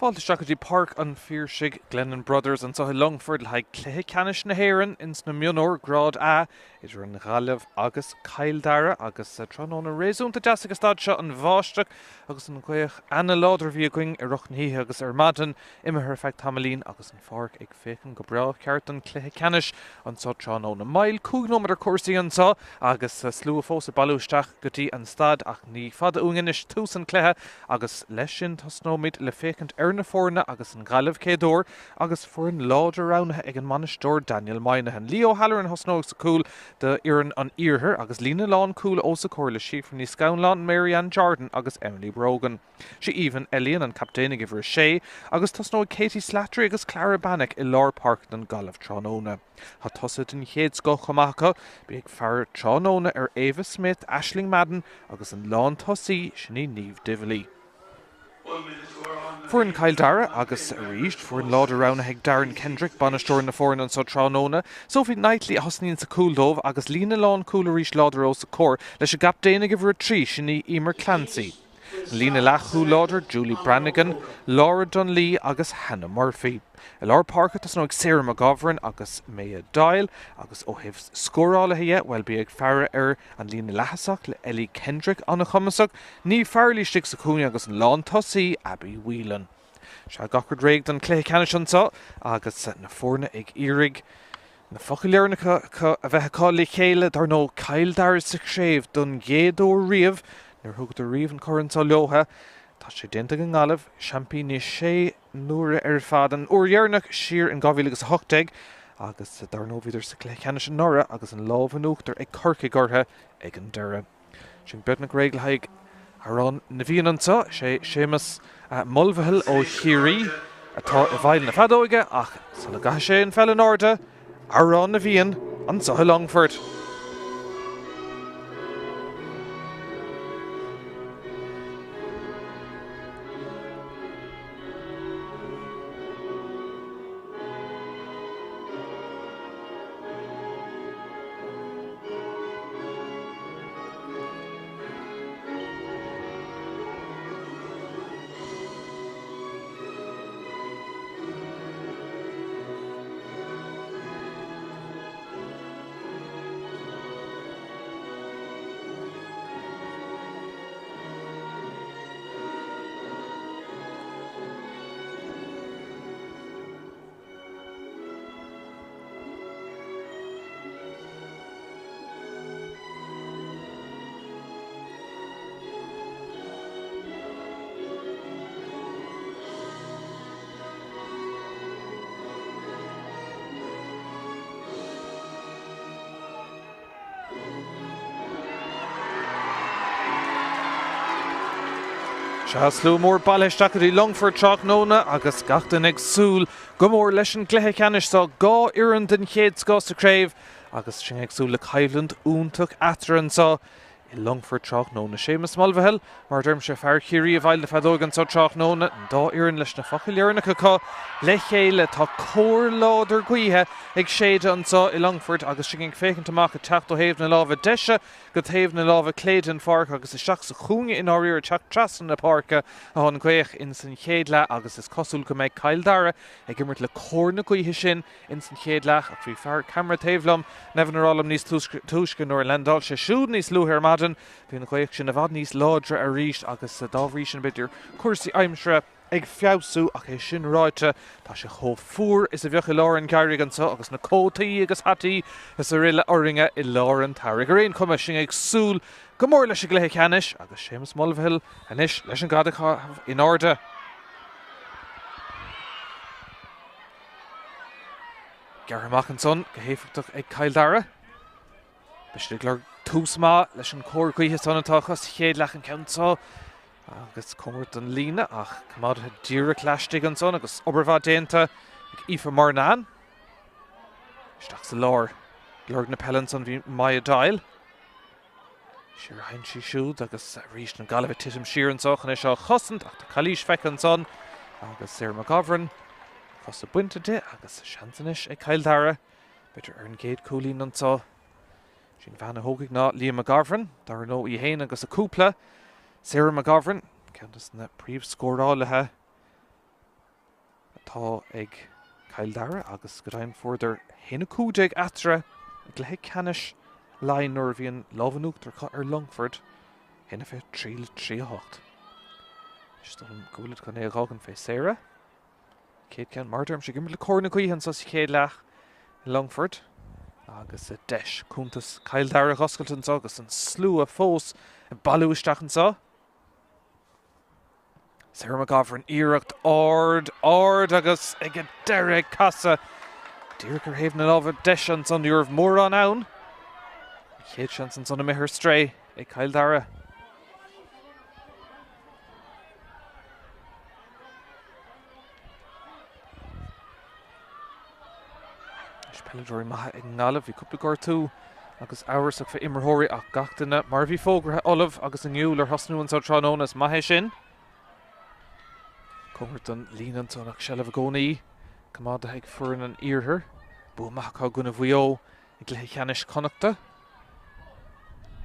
Fáilte isteach go dtí Páirc an Phiarsaigh, Glennon Brothers anseo i Longfort le haghaidh Cluiche Ceannais na hÉireann ins na Mionúir, Grád A, idir an Ghaillimh agus Cill Dara agus tráthnóna réasúnta deas ag an staid seo, an bháisteach agus an ghaoth ana-láidir a bhí againn i rith na hoíche agus ar maidin imithe ar feadh tamaillín agus an pháirc ag féachaint go breá ceart don chluiche ceannais anseo tráthnóna. Moill 5 nóiméad ar chúrsaí anseo agus slua fós ag bailiú isteach go dtí an staid ach ní fada uainn anois tús an chluiche agus leis sin tosnóimid le féachaint ar na foirne agus an Ghaillimh chéad uair agus foireann láidir roghnaithe ag an mbainisteoir Daniel Moynihan. Lee O'Halloran a thosnóidh sa chúl d'fhoireann an Iarthair agus líne lán cúl os a comhair le Síofra Ní Scanláin, Mary Ann Jordan agus Emily Brogan. Sí Aoibheann Elliott an captaen ag uimhir a sé agus tosnóidh Katie Slattery agus Clara Bannock i lár páirce don Ghaillimh tráthnóna. Tá tosaithe den chéad scoth chomh maith acu, bí ag faire tráthnóna ar Ava Smith, Aisling Madden agus an lán tosaí, sin í Niamh Divilly. Foireann Chill Dara agus arís foireann láidir roghnaithe ag Darren Kendrick, bainisteoir na foirne anseo tráthnóna. Sophie Knightley a thosnaíonn sa chúl dóibh agus líne lán cúl arís láidir os a comhair leis an gcaptaen ag uimhir 3, sin í Emer Clancy. An líne leathchúil láidir, Julie Brannigan, Laura Dunlea agus Hannah Murphy. I lár páirce tosnóidh Sarah McGovern agus Maya Doyle agus ó thaobh scórálaithe dhe, bhuel bí ag faire ar an líne leath-thosach le Ellie Kendrick an-chumasach, Niamh Farrelly istigh sa chúinne agus an lán tosaí, Abby Whelan. Sea, gach rud réidh don chluiche ceannais anseo agus na foirne ag iarraidh na focail dheireanacha a bheith acu le chéile. Dar ndóigh, Cill Dara sa chraobh don gcéad uair riamh, níor thugadar riamh an corn seo leotha. Tá sé déanta ag an nGaillimh, seaimpíní sé n-uaire ar fad, an uair dheireanach siar in 2018 agus dar ndóigh bhíodar sa chluiche ceannais anuraidh agus an lámh in uachtar ag Corcaigh orthu ag an deireadh. Sinn beagnach réidh le haghaidh Amhrán na bhFiann anseo. Is é Séamus Mulvihill ó Chiarraí atá i bhfeighil na feadóige ach sula gcaithfidh sé an pheil in airde, Amhrán na bhFiann anseo i Longfort. Sea, slua mór bailithe isteach go dtí Longfort tráthnóna agus gach duine ag súil go mór leis an gcluiche ceannais seo. Dá fhoireann den chéad scoth sa chraobh agus sinn ag súil le coimhlint iontach eatarthu anseo i Longfort tráthnóna. Séamus Mulvihill, mar a deirimse, fear Chiarraí i bhfeighil na feadóige anseo tráthnóna, an dá fhoireann leis na focail dheireanacha acu le chéile. Tá cóir láidir gaoithe ag séideadh anseo i Longfort agus sinn ag féachaint amach ag teacht ó thaobh na láimhe deise go taobh na láimhe clé den pháirc agus isteach sa chúinne i ndáiríre ag teacht trasna na páirce atá an ghaoth ins an chéad leath agus is cosúil go mbeidh Cill Dara ag imirt le cóir na gaoithe sin ins an chéad leath ach bhí fear ceamara taobh liom, Nevin a rá liom níos túisce nuair a leaindeáil sé siúd níos luaithe ar maidin, bhí an ghaoth sin i bhfad níos láidre arís agus dá bhrí sin b'fhéidir cúrsaí aimsire ag feabhsú ach é sin ráite tá sé chomh fuar is a bheadh i lár an gheimhridh anseo agus na cótaí agus hataí is araile orainne i lár an tsamhraidh. Ar aon chuma, sinn ag súil go mór leis an gcluiche ceannais agus Séamus Mulvihill anois leis an gcaid a chaitheamh in airde. Gearrtha amach ansan go héifeachtach ag Cill Dara. Beidh siad ag lorg tús maith leis an cóir gaoithe san atá acu sa chéad leath an ceann seo agus cóngarach don líne ach coimeádaithe díreach laistigh ansan agus obair mhaith déanta ag Aoife Murnane. Isteach sa lár. Lorg na peile ansan bhí Maya Doyle. Siar a théann sí siúd agus arís an Ghaillimh ag titim siar anseo chun é seo a chosaint ach tá calaois feicthe ansan agus Sarah McGovern cosa bainte di agus seans anois ag Cill Dara b'fhéidir ar an gcéad chúilín anseo. Sí an bhean a thógfaidh ná Leah McGovern, dar ndóigh í féin agus a cúpla. Sarah McGovern, ceann de na príomhscórálaithe. atá ag Cill Dara agus go deimhin fuaireadar 1-15 eatarthu i gcluiche ceannais Laighean nuair a bhí an lámh in uachtar acu ar Longfort, 1-23 le 3-8. Is dóigh liom go bhfuilid chun é a dh'fhágaint fé Sarah. Chéad ceann, mar a deirimse, ag imirt le cóir na gaoithe anso sa chéad leath i Longfort agus deis cuntas Chill Dara a dh'oscailt anso agus an slua fós ag bailiú isteach anso. Sarah McGovern, iarracht ard, ard agus ag an deireadh ag casadh díreach ar thaobh na láimhe deise ansan, ní raibh mórán ann. An chéad seans ansan imithe ar strae ag Cill Dara. Anois peileadóirí maithe ag an nGaillimh. Bhí cúpla gortú agus amhrasach fé imreoirí ach gach duine mar a bhí fógraithe ullamh agus i ngiúl ar thosnú anso tráthnóna. Is maith é sin. Cóngarach don líne ansan ach seilbh i gcónaí coimeádaithe ag foireann an iarthair. Bua maith acu i gcoinne Mhaigh Eo i gcluiche ceannais Chonnachta.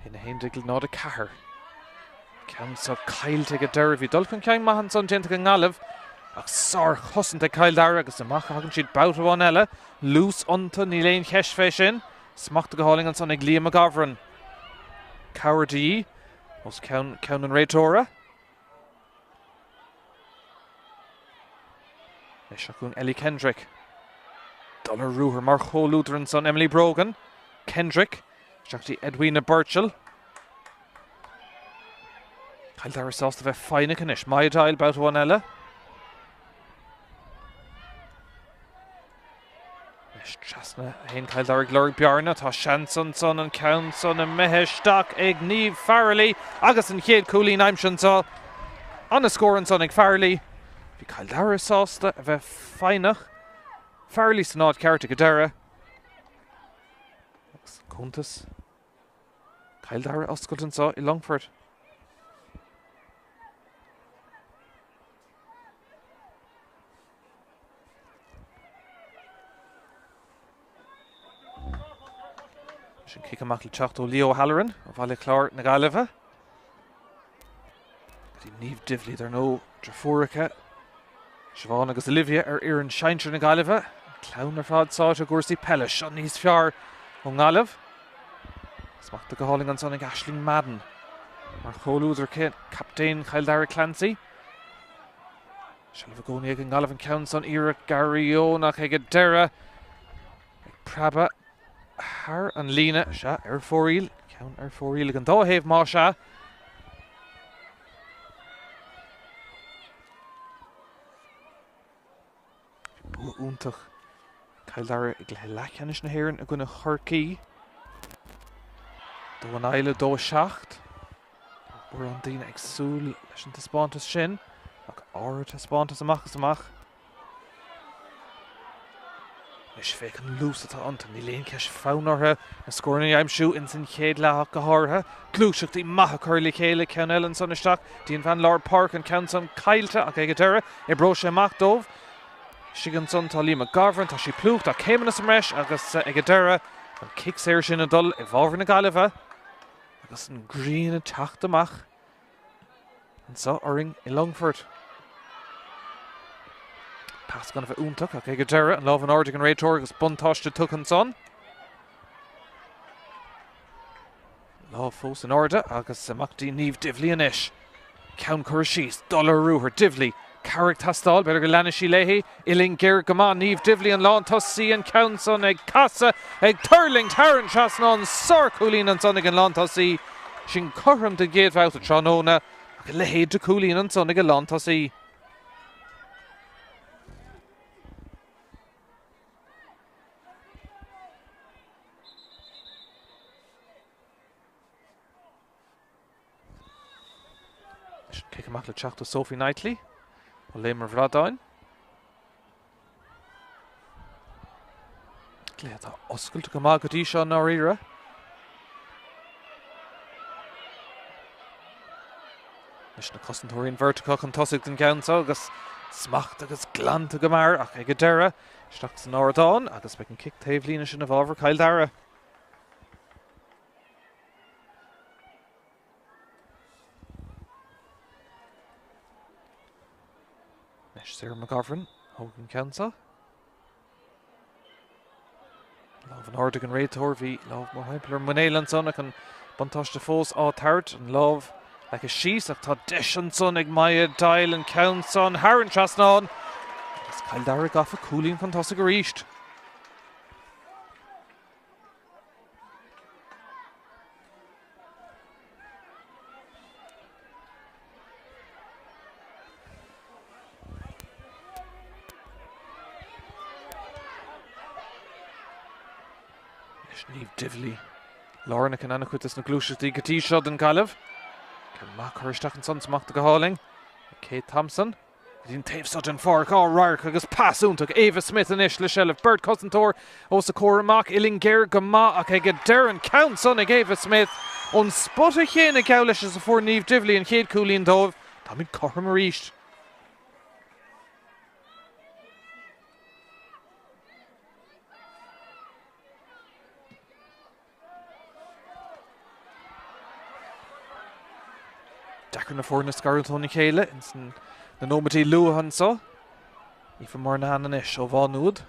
1, 11 le 0, 4. Ceann seo caillte ag an deireadh. Bhí dul chun cinn maith ansan déanta ag an nGaillimh ach sárchosaint ag Cill Dara agus amach a thagann siad babhta amháin eile. Luas iontu, níl aon cheist fé sin. Smachta go hálainn ansan ag Liam McGovern. Cabhair de dhíth os cionn ceann an réiteora. Anois seo chugainn Ellie Kendrick. Dul ar ruathar mar chomhluadar ansan Emily Brogan. Kendrick. Isteach dtí Edwina Birchall. Cill Dara sásta bheith foighneach anois. Maya Doyle babhta amháin eile. Anois trasna a théann Cill Dara ag lorg bearna. Tá seans ansan an ceann san imithe isteach ag Niamh Farrelly agus an chéad cúilín aimsithe anseo. Ana-scór ansan ag Farrelly. Bhí Cill Dara sásta a bheith foighneach. Farrelly san áit ceart ag an deireadh. Agus cuntas Cill Dara oscailte anseo i Longfort. Sin cic amach le teacht ó Leo Halloran ó Bhaile Chláir na Gaillimhe. Go dtí Niamh Divilly dar ndóigh, deirfiúracha Siobhán agus Olivia ar fhoireann sinsir na Gaillimhe. An clann ar fad sáite i gcúrsaí peile. Seo níos fearr ón nGaillimh. Smachta go hálainn ansan ag Aisling Madden. Mar chomhluadar aici, captaen Chill Dara Clancy. Seilbh i gcónaí ag an nGaillimh an ceann san iarracht Gary Eoin ach ag an deireadh ag preabadh thar an líne. Sea, ar fóraoil. Ceann ar fóraoil ag an dá thaobh más ea. Bhí bua iontach ag Cill Dara i gcluiche leathcheannais na hÉireann i gcoinne Chorcaí. 2 in aghaidh 2 7. Mórán daoine ag súil leis an taispeántas sin, ach ardtaispeántas amach is amach. Anois féach an luas atá iontu, níl aon cheist fonn orthu na scóranna a aimsiú ins an chéad leath ach go háirithe. Gluaiseachtaí maithe curtha le chéile, ceann eile ansan isteach dtí an bhean lár páirce, an ceann san caillte ach ag an deireadh oibreoidh sé amach dóibh. Istigh ansan tá Liam McGovern, tá sí plúchta ach céimeanna sa mbreis agus ag an deireadh an cic saor sin ag dul i bhfabhar na Gaillimhe. Agus an ghrian ag teacht amach anseo orainn i Longfort. Pas gan a bheith iontach ach ag an deireadh, an lámh in airde ag an réiteoir agus buntáiste tugtha ansan. Lámh fós in airde agus amach dtí Niamh Divilly anois. Ceann curtha síos, dul ar ruathar, Divilly, cabhair ag teastáil, b'fhéidir go leanfaidh sí léi. Uillinn géar go maith, Niamh Divilly an lántosaí, an ceann san ag casadh, ag tuirlingt thar an trasnán, sárchúilín ansan ag an lántosaí. Sin cothrom don gcéad bhabhta tráthnóna ach a leithéid de chúilín ansan ag an lántosaí. Sin cic amach le teacht ó Sophie Knightley ó Léim an Bhradáin. Cluiche atá oscailte go maith go dtí seo i ndáiríre. Leis na cosantóirí an bheirt acu chun tosaigh don gceann seo agus smacht agus glanta go mear ach ag an deireadh isteach san ardán agus beidh an cic taobhlíne sin i bhfabhar Chill Dara. Anois Sarah McGovern. Thóg an ceann seo. Lámh in airde ag an réiteoir, bhí lámh mórthimpeall ar muinéal ansan ach an buntáiste fós á tabhairt, an lámh leagtha síos ach tá deis ansan ag Maya Doyle an ceann san thar an trasnán agus Cill Dara gafa cúilín chun tosaigh arís. Anois Niamh Divilly lárnach in an-chuid des na gluaiseachtaí go dtí seo don Ghaillimh. Ceann maith curtha isteach ansan smachtaithe go hálainn ag Kate Thompson. Go dtí an taobh seo den pháirc, á radharc agus pas iontach Ava Smith anois le seilbh. Beirt chosantóir os a comhair amach, uillinn géar go maith ach ag an deireadh an ceann san ag Ava Smith ón spota chéanna geall leis is a fuair Niamh Divilly an chéad chúilín dóibh. Táimid cothrom arís. Deacair na foirne a scarúint óna chéile ins na nóiméidí luatha anseo. Aoife Murnaghan anois ó Mhá Nuad.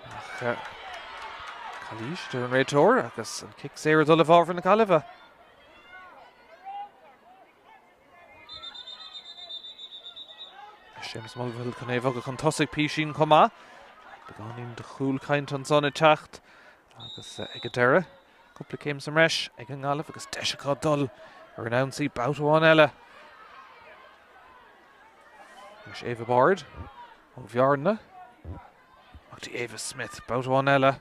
Ach calaois, deir an réiteoir, agus an cic saor ag dul i bhfabhar na Gaillimhe. Séamus Mulvihill chun é a bhogadh chun tosaigh písín chomh maith. Beagáinín de chúlchaint ansan ag teacht agus ag an deireadh, cúpla céim sa mbreis ag an nGaillimh agus deis acu dul ar an ionsaí babhta amháin eile. Anois Ava Bard ó Bhearna. Amach dtí Ava Smith, babhta amháin eile.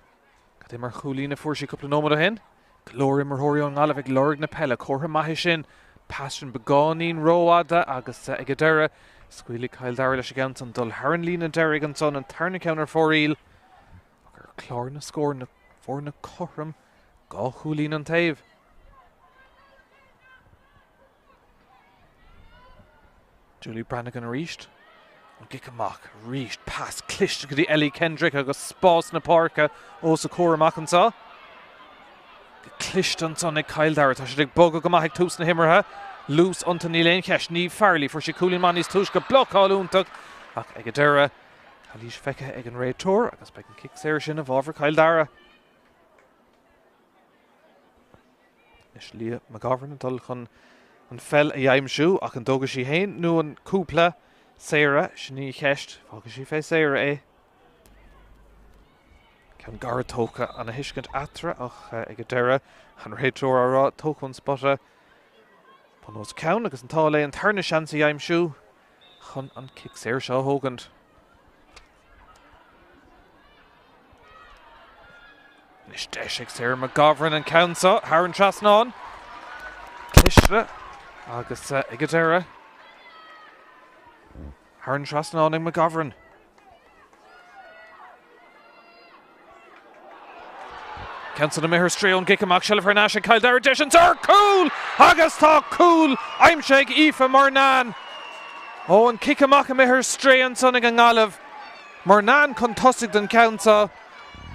Cad é mar chúilín a fuair sí cúpla nóiméad ó shin? Go leor imreoirí ón nGaillimh ag lorg na peile, comhartha maith é sin. Pas sin beagáinín rófhada agus ag an deireadh, scaoilfidh Cill Dara leis an gceann san dul thar an líne deiridh ansan, an tarna ceann ar fóraoil. Ach ar chlár na scór, na foirne cothrom, 2 chúilín an taobh. Julie Brannigan arís. An gcic amach arís. Pas cliste go dtí Ellie Kendrick agus spás na páirce os a comhair amach anseo. Go cliste ansan ag Cill Dara. Tá siad ag bogadh go maith ag tús na himeartha. Luas iontu níl aon cheist. Niamh Farrelly fuair sí cúilín maith níos túisce. Blocáil iontach ach ag an deireadh calaois feicthe ag an réiteoir agus beidh an cic saor sin i bhfabhar Chill Dara. Anois Leah McGovern ag dul chun an pheil a aimsiú ach an dtógfaidh sí féin nó an cúpla Sarah, sin í an cheist. Fágfaidh sí fé Sarah é. Ceann gairid tógtha, ana thuiscint eatarthu ach ag an deireadh an réiteoir á rá tógtha ón spota bun os cionn agus an t-ádh léi an tarna seans a aimsiú chun an cic saor seo a thógaint. Anois deis ag Sarah McGovern an ceann seo thar an trasnán. Cliste agus ag an deireadh thar an trasnán ag McGovern. Ceann san imithe ar strae ón gcic amach, seilbh thar n-ais ag Cill Dara deis anso ar cúl agus tá cúl aimsithe ag Aoife Murnane. Ó an cic amach imithe ar strae ansan ag an nGaillimh. Murnane chun tosaigh don cheann seo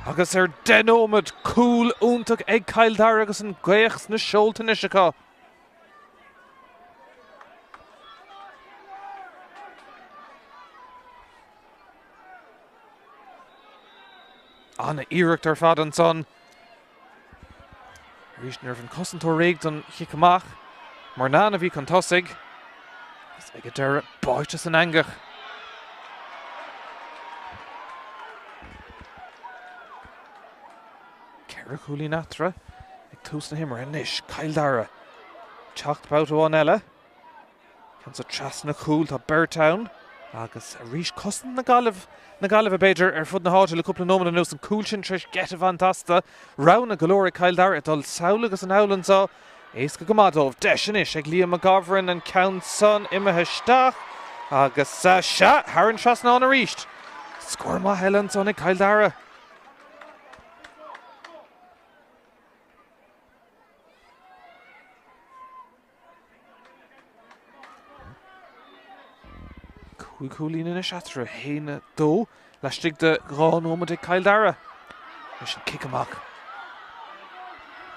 agus ar 10 nóiméad cúl iontach ag Cill Dara agus an ghaoth sna seolta anois acu. An-iarracht ar fad ansan. Arís ní raibh an cosantóir réidh don chic amach. Murnane a bhí chun tosaigh. Agus ag an deireadh báite san eangach. Ceithre chúilín eatarthu ag tús na himeartha anois. Cill Dara. Teacht babhta amháin eile. Ceann seo trasna cúil, tá beirt ann agus arís cosaint na Gaillimh, na Gaillimhe b'fhéidir, ar fud na háite le cúpla nóiméad anuas. An cúl sin tar éis geit a bhaint astu. Roghanna go leor ag Cill Dara ag dul sall agus anall anseo. Éasca go maith dóibh. Deis anois ag Liam McGovern an ceann san imithe isteach agus sea, thar an trasnán arís. Scór maith eile ansan ag Cill Dara. 5 chúilín anois eatarthu, 1, 2, laistigh de 2 nóiméad ag Cill Dara. Leis an cic amach.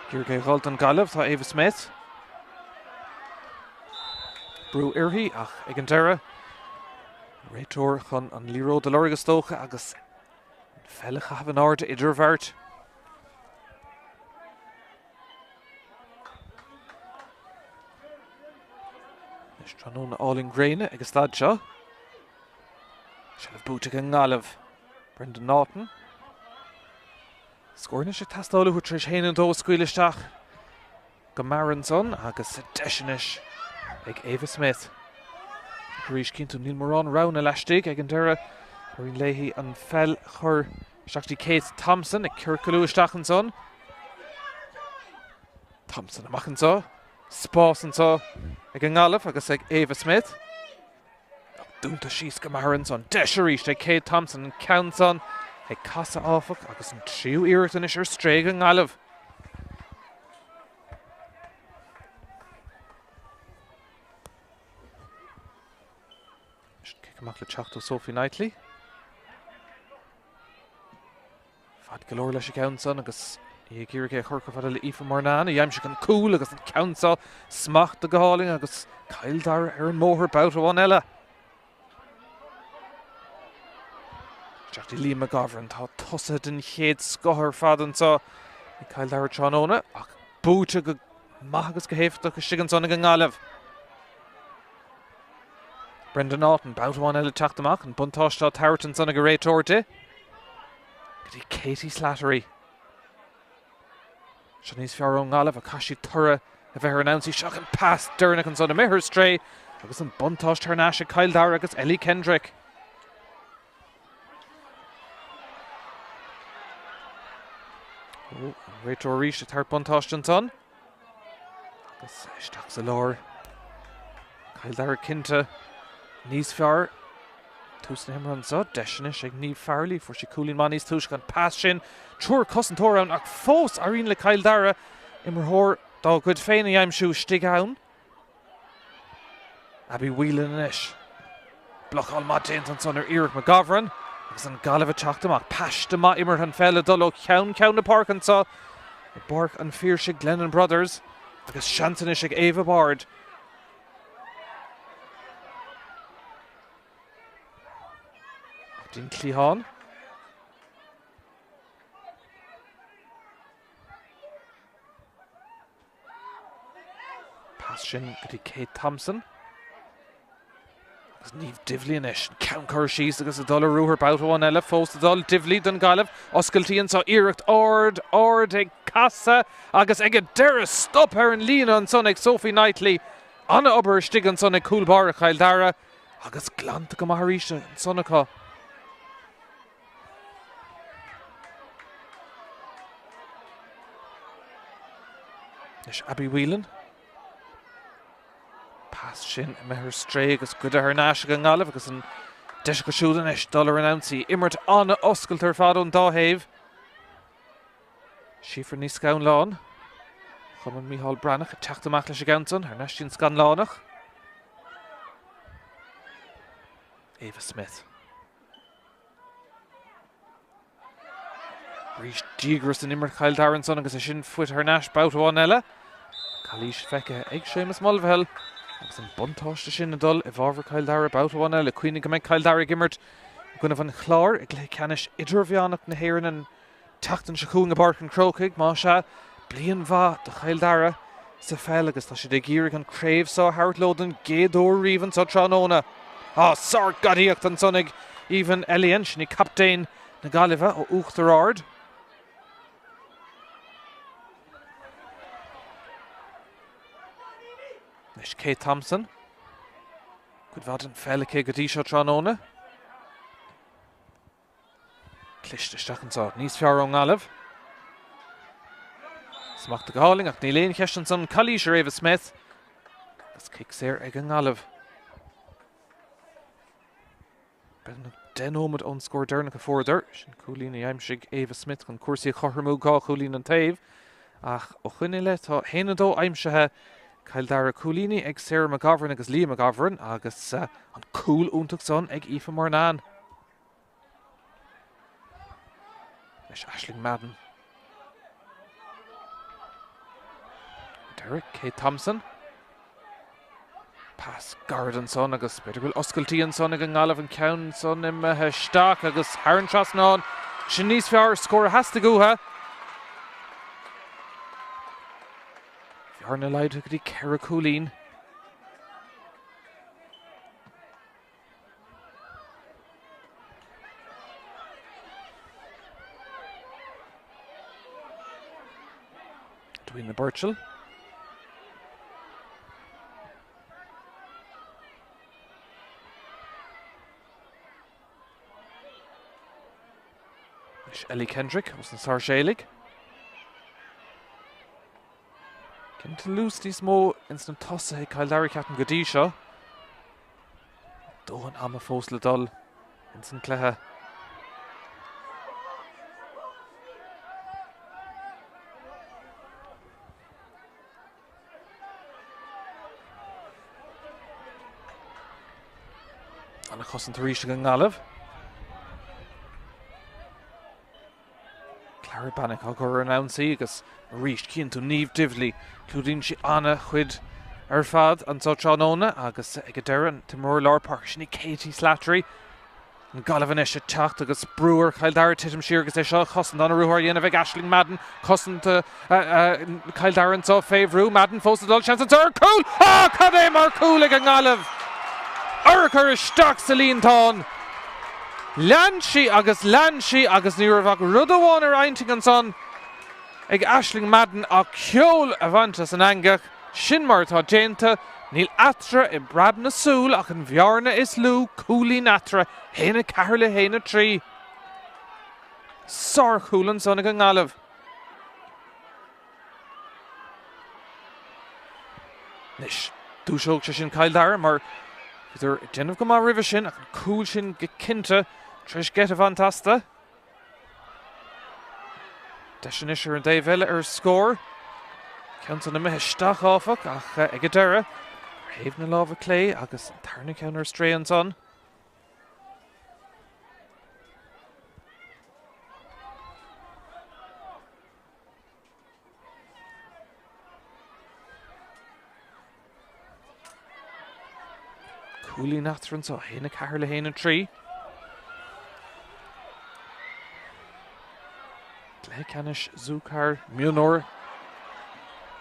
Ag iarraidh é a dhul don Ghaillimh tá Ava Smith. Brú uirthi ach ag an deireadh. An réiteoir chun an liathróid a lorg is dócha agus an pheil a chaitheamh in airde idir an bheirt. Anois tráthnóna álainn gréine ag an staid seo. Seilbh buaite ag an nGaillimh. Brendan Naughton. Scór anois ag teastáil uathu tar éis 1-2 a scaoileadh isteach go mear ansan agus deis anois ag Ava Smith. Arís cinnte níl mórán roghanna laistigh ag an deireadh. Éiríonn léi an pheil a chur isteach dtí Kate Thompson ag ciorcalú isteach ansan. Thompson amach anseo. Spás anseo ag an nGaillimh agus ag Ava Smith. Dúnta síos go mear ansan. Deis arís ag Kate Thompson an ceann san ag casadh áfach agus an tríú iarracht anois ar strae ag an nGaillimh. Sin cic amach le teacht ó Sophie Knightley. Fad go leor leis an gceann san agus í ag iarraidh é a chur chomh fada le Aoife Murnane a d'aimsigh an cúl agus an ceann seo smachtaithe go hálainn agus Cill Dara ar an mbóthar babhta amháin eile. Isteach dtí Liam McGovern, tá tosaithe den chéad scoth ar fad anseo ag Cill Dara tráthnóna ach buaite go maith agus go héifeachtach istigh ansan ag an nGaillimh. Brenda Naughton, babhta amháin eile teacht amach, an buntáiste á tabhairt ansan ag an réiteoir di. Go dtí Katie Slattery. Seo níos fearr ón nGaillimh ach caithfidh siad toradh a bheith ar an ionsaí seo. An pas deireanach ansan imithe ar strae agus an buntáiste thar n-ais ag Cill Dara agus Ellie Kendrick. Ó, an réiteoir arís ag tabhairt buntáiste ansan. Agus isteach sa lár. Cill Dara cinnte níos fearr. Tús na himeartha anseo, deis anois ag Niamh Farrelly, fuair sí cúilín maith níos túisce an pas sin. Triúr cosantóir ann ach fós éiríonn le Cill Dara imreoir dá gcuid féin a aimsiú istigh ann. Abby Whelan anois. Blocáil maith déanta ansan ar iarracht McGovern agus an Ghaillimh ag teacht amach. Paiste maith imeartha an pheil ag dul ó cheann ceann na páirce anseo i bPáirc an Phiarsaigh Glennon Brothers agus seans anois ag Ava Bard. Dtí an cliathán. Pas sin go dtí Kate Thompson. Agus Niamh Divilly anois. Ceann curtha síos agus ag dul ar ruathar babhta amháin eile fós ag dul. Divilly don Ghaillimh. Oscailtí anseo iarracht ard, ard ag casadh agus ag an deireadh stop ar an líne ansan ag Sophie Knightley. An-obair istigh ansan ag cúl báire Chill Dara agus glanta go maith arís ansan acu. Anois Abby Whelan. Pas sin imithe ar strae agus goidte thar n-ais ag an nGaillimh agus an deis acu siúd anois dul ar an ionsaí. Imirt an-oscailte ar fad ón dá thaobh. Síofra Ní Scanláin. Chumann Mícheál Breathnach ag teacht amach leis an gceann san thar n-ais dtí an Scanlánach. Ava Smith. Arís díograis in imirt Chill Dara ansan agus é sin faighte thar n-ais babhta amháin eile. Calaois feicthe ag Séamus Mulvihill agus an buntáiste sin ag dul i bhfabhar Chill Dara babhta amháin eile. Cuimhnigh go mbeidh Cill Dara ag imirt i gcoinnibh an Chláir i gcluiche ceannais idirmheánach na hÉireann an tseachtain seo chugainn i bPáirc an Chrócaigh. Más ea, bliain mhaith do Chill Dara sa pheil agus tá siad ag iarraidh an craobh seo a thabhairt leo don gcéad uair riamh anseo tráthnóna. Á, sár-ghadaíocht ansan ag Aoibheann Elian, sin í captaen na Gaillimhe ó Uachtar Ard. Anois Kate Thompson. Cuid mhaith den pheil aici go dtí seo tráthnóna. Cliste isteach anseo. Níos fearr ón nGaillimh. Smachtaithe go hálainn ach níl aon cheist ansan. Calaois ar Ava Smith. Agus cic saor ag an nGaillimh. Beagnach 10 nóiméad ón scór deireanach a fuaireadar. Sin cúilín a d'aimsigh Ava Smith chun cúrsaí a chothromú dhá chúilín an taobh. Ach ó shoin i leith tá 1-2 aimsithe Cill Dara cúilíní ag Sarah McGovern agus Leah McGovern agus an cúl iontach san ag Aoife Murnane. Anois Aisling Madden. Derek Kate Thompson. Pas gairid ansan agus b'fhéidir go bhfuil oscailtí ansan ag an nGaillimh, an ceann san imithe isteach agus thar an trasnán. Sin níos fearr, scór a theastaigh uathu. Bearna laghdaithe go dtí 4 cúilín. Edwina Birchall. Anois Ellie Kendrick ós na Sáirséalaigh. Cinnte luas níos mó ins na tosaithe ag Cill Dara ceapaim go dtí seo. Dóthain ama fós le dul ins an cluiche. An-chosaint arís ag an nGaillimh. Clara Bannick á gcur ar an ionsaí agus arís cíonn tú Niamh Divilly. Clúdaíonn sí an-chuid ar fad anseo tráthnóna agus ag an deireadh an t-imreoir lár páirce sin í Katie Slattery. An Ghaillimh anois ag teacht agus brú ar Chill Dara titim siar agus é seo a chosaint. An-ruathar á dhéanamh ag Aisling Madden. Cosaint Chill Dara anseo fé bhrú. Madden fós ag dul. Seans anseo ar chúl! Á! Cad é mar chúl ag an nGaillimh! Urchar isteach sa líontán. Lean sí agus lean sí agus ní raibh ach rud amháin ar intinn ansan ag Aisling Madden ach ceol a bhaint as an eangach. Sin mar atá déanta. Níl eatarthu i bpreab na súl ach an bhearna is lú, cúilín eatarthu, 1-4 le 1-3. Sárchúl ansan ag an nGaillimh. Anois, dúiseoidh sé sin Cill Dara mar bhíodar ag déanamh go maith roimhe sin ach an cúl sin go cinnte tar éis geit a bhaint astu. Deis anois ar an dtaobh eile ar scór. Ceann san imithe isteach áfach ach ag an deireadh ar thaobh na láimhe clé agus an tarna ceann ar strae ansan. Cúilín eatarthu anseo, 1-4 le 1-3. Cluiche ceannais Zúcar Mionúr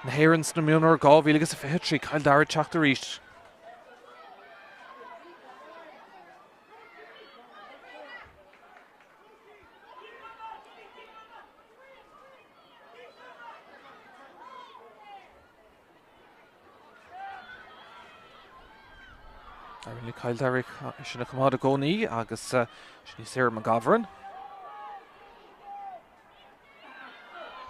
na hÉireann sna mionúir 2023, Cill Dara ag teacht arís. Éiríonn le Cill Dara sin a choimeád i gcónaí agus sin í Sarah McGovern.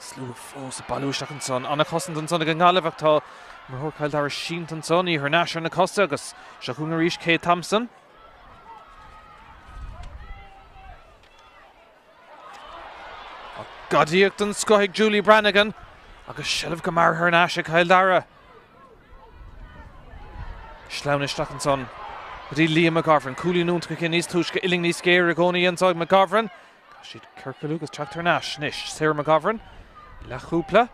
Slua fós ag bailiú isteach ansan. An-chosaint ansan ag an nGaillimh ach tá imreoir Chill Dara sínte ansan, í thar n-ais ar na cosa agus seo chugainn arís Kate Thompson. Gadaíocht den scoth ag Julie Brannigan agus seilbh go mear thar n-ais ag Cill Dara. Sleamhnaithe isteach ansan go dtí Liam McGovern. Cúilín iontach aici níos túisce, uillinn níos géire i gcónaí anseo ag McGovern. Caithfidh siad ciorcalú agus teacht thar n-ais anois. Sarah McGovern, leathchúpla.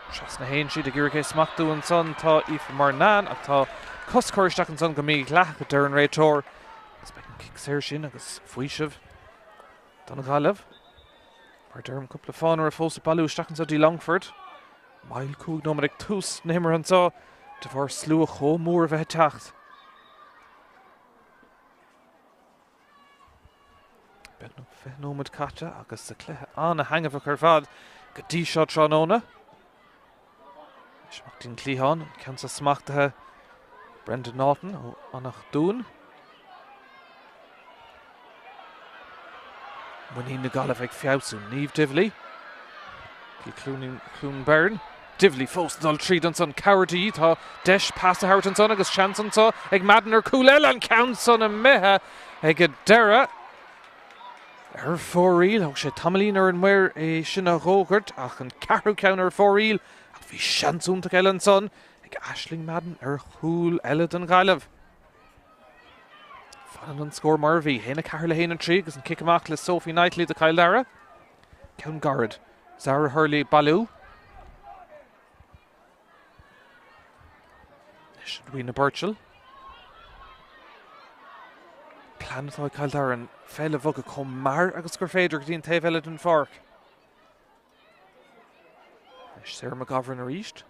Trasna a théann siad ag iarraidh é smachtú ansan tá Aoife Murnane ach tá cos curtha isteach ansan go mídhleathach a deir an réiteoir. Agus beidh an cic saor sin agus faoiseamh don Ghaillimh. Mar deirim cúpla fánaire fós ag bailiú isteach anseo dtí Longfort. Moill 5 nóiméad ag tús na himeartha anseo de bharr slua chomh mór a bheith ag teacht. Beagnach 20 nóiméad caite agus sa cluiche an-thaitneamhach ar fad go dtí seo tráthnóna. Anois amach dtí'n cliathán, an ceann seo smachtaithe Brendan Naughton ó Eanach Dúin. Muinín na Gaillimhe ag feabhsú. Niamh Divilly. Cluain Bheirn. Divilly fós ag dul tríd ansan. Cabhair de dhíth. Tá deis pas a thabhairt ansan agus seans anseo ag Madden ar cúl eile. An ceann san imithe ag an deireadh. Ar fóraoil. Thóg sé tamaillín ar an maor é sin a dh'fhógairt ach an ceathrú ceann ar fóraoil. Ach bhí seans iontach eile ansan ag Aisling Madden ar chúl eile don Ghaillimh. Fanann an scór mar a bhí, 1-4 le 1-3 agus an cic amach le Sophie Knightley do Chill Dara. Ceann gairid. Zara Hurley ag bailiú. Anois Edwina Birchall. Plean atá ag Cill Dara an pheil a bhogadh chomh mear agus gur féidir go dtí an taobh eile den pháirc. Anois Sarah McGovern arís.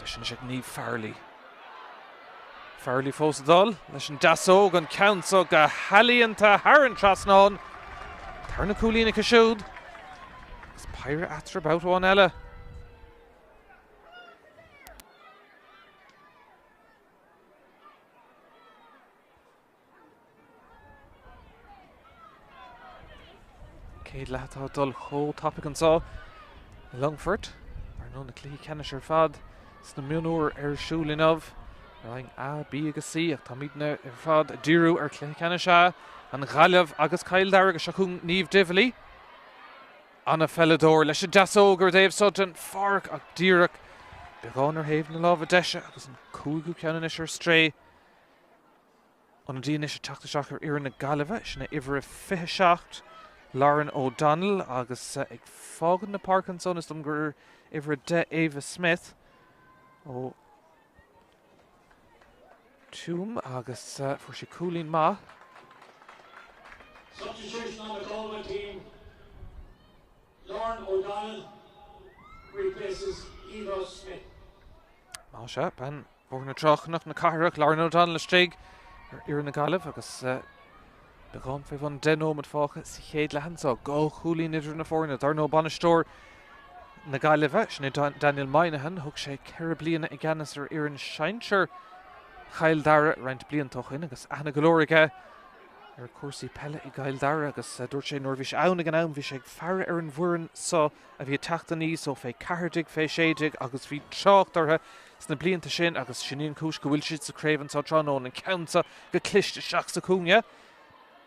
Deis anois ag Niamh Farrelly. Farrelly fós ag dul leis an deasóg, an ceann so go healaíonta thar an trasnán. Tarna cúilín aici siúd. Agus péire eatarthu babhta amháin eile. Céad leath atá ag dul chomh tapaidh anseo i Longfort. Ar ndóigh na cluichí ceannais ar fad sna mionúir ar siúl inniu. Roinn A, B agus C ach táimidne ar fad ag díriú ar chluiche ceannais A, an Ghaillimh agus Cill Dara agus seo chugainn Niamh Divilly. Ana-pheileadóir leis an deasóg ar an dtaobh so den pháirc ach díreach beagán ar thaobh na láimhe deise agus an cúigiú ceann anois ar strae. Ionadaí anois ag teacht isteach ar fhoireann na Gaillimhe, sin é uimhir a 27, Lauren O'Donnell agus ag fágaint na páirce ansan is dóigh liom gur uimhir a 10 Ava Smith ó Tuaim agus fuair sí cúilín maith. Substitution on the Galway team, Lauren O'Donnell replaces Eva Smith. Más ea, bean Bhóthar na Trá Chnoc na Cathrach, Lauren O'Donnell istigh ar fhoireann na Gaillimhe agus beagán fé bhun 10 nóiméad fágtha sa chéad leath anseo. Dhá chúilín idir na foirne. Dar ndóigh bainisteoir na Gaillimhe, sin é Daniel Moynihan, thug sé ceithre bliana i gceannas ar fhoireann sinsear Chill Dara roinnt blianta ó shin agus aithne go leor aige ar chúrsaí peile i gCill Dara agus dúirt sé nuair a bhí sé ann ag an am bhí sé ag faire ar an bhfoireann seo a bhí ag teacht aníos ó fé 14, fé 16 agus bhí trácht orthu sna blianta sin agus sin í an chúis go bhfuil siad sa chraobh anseo tráthnóna, an ceann seo go cliste isteach sa chúinne.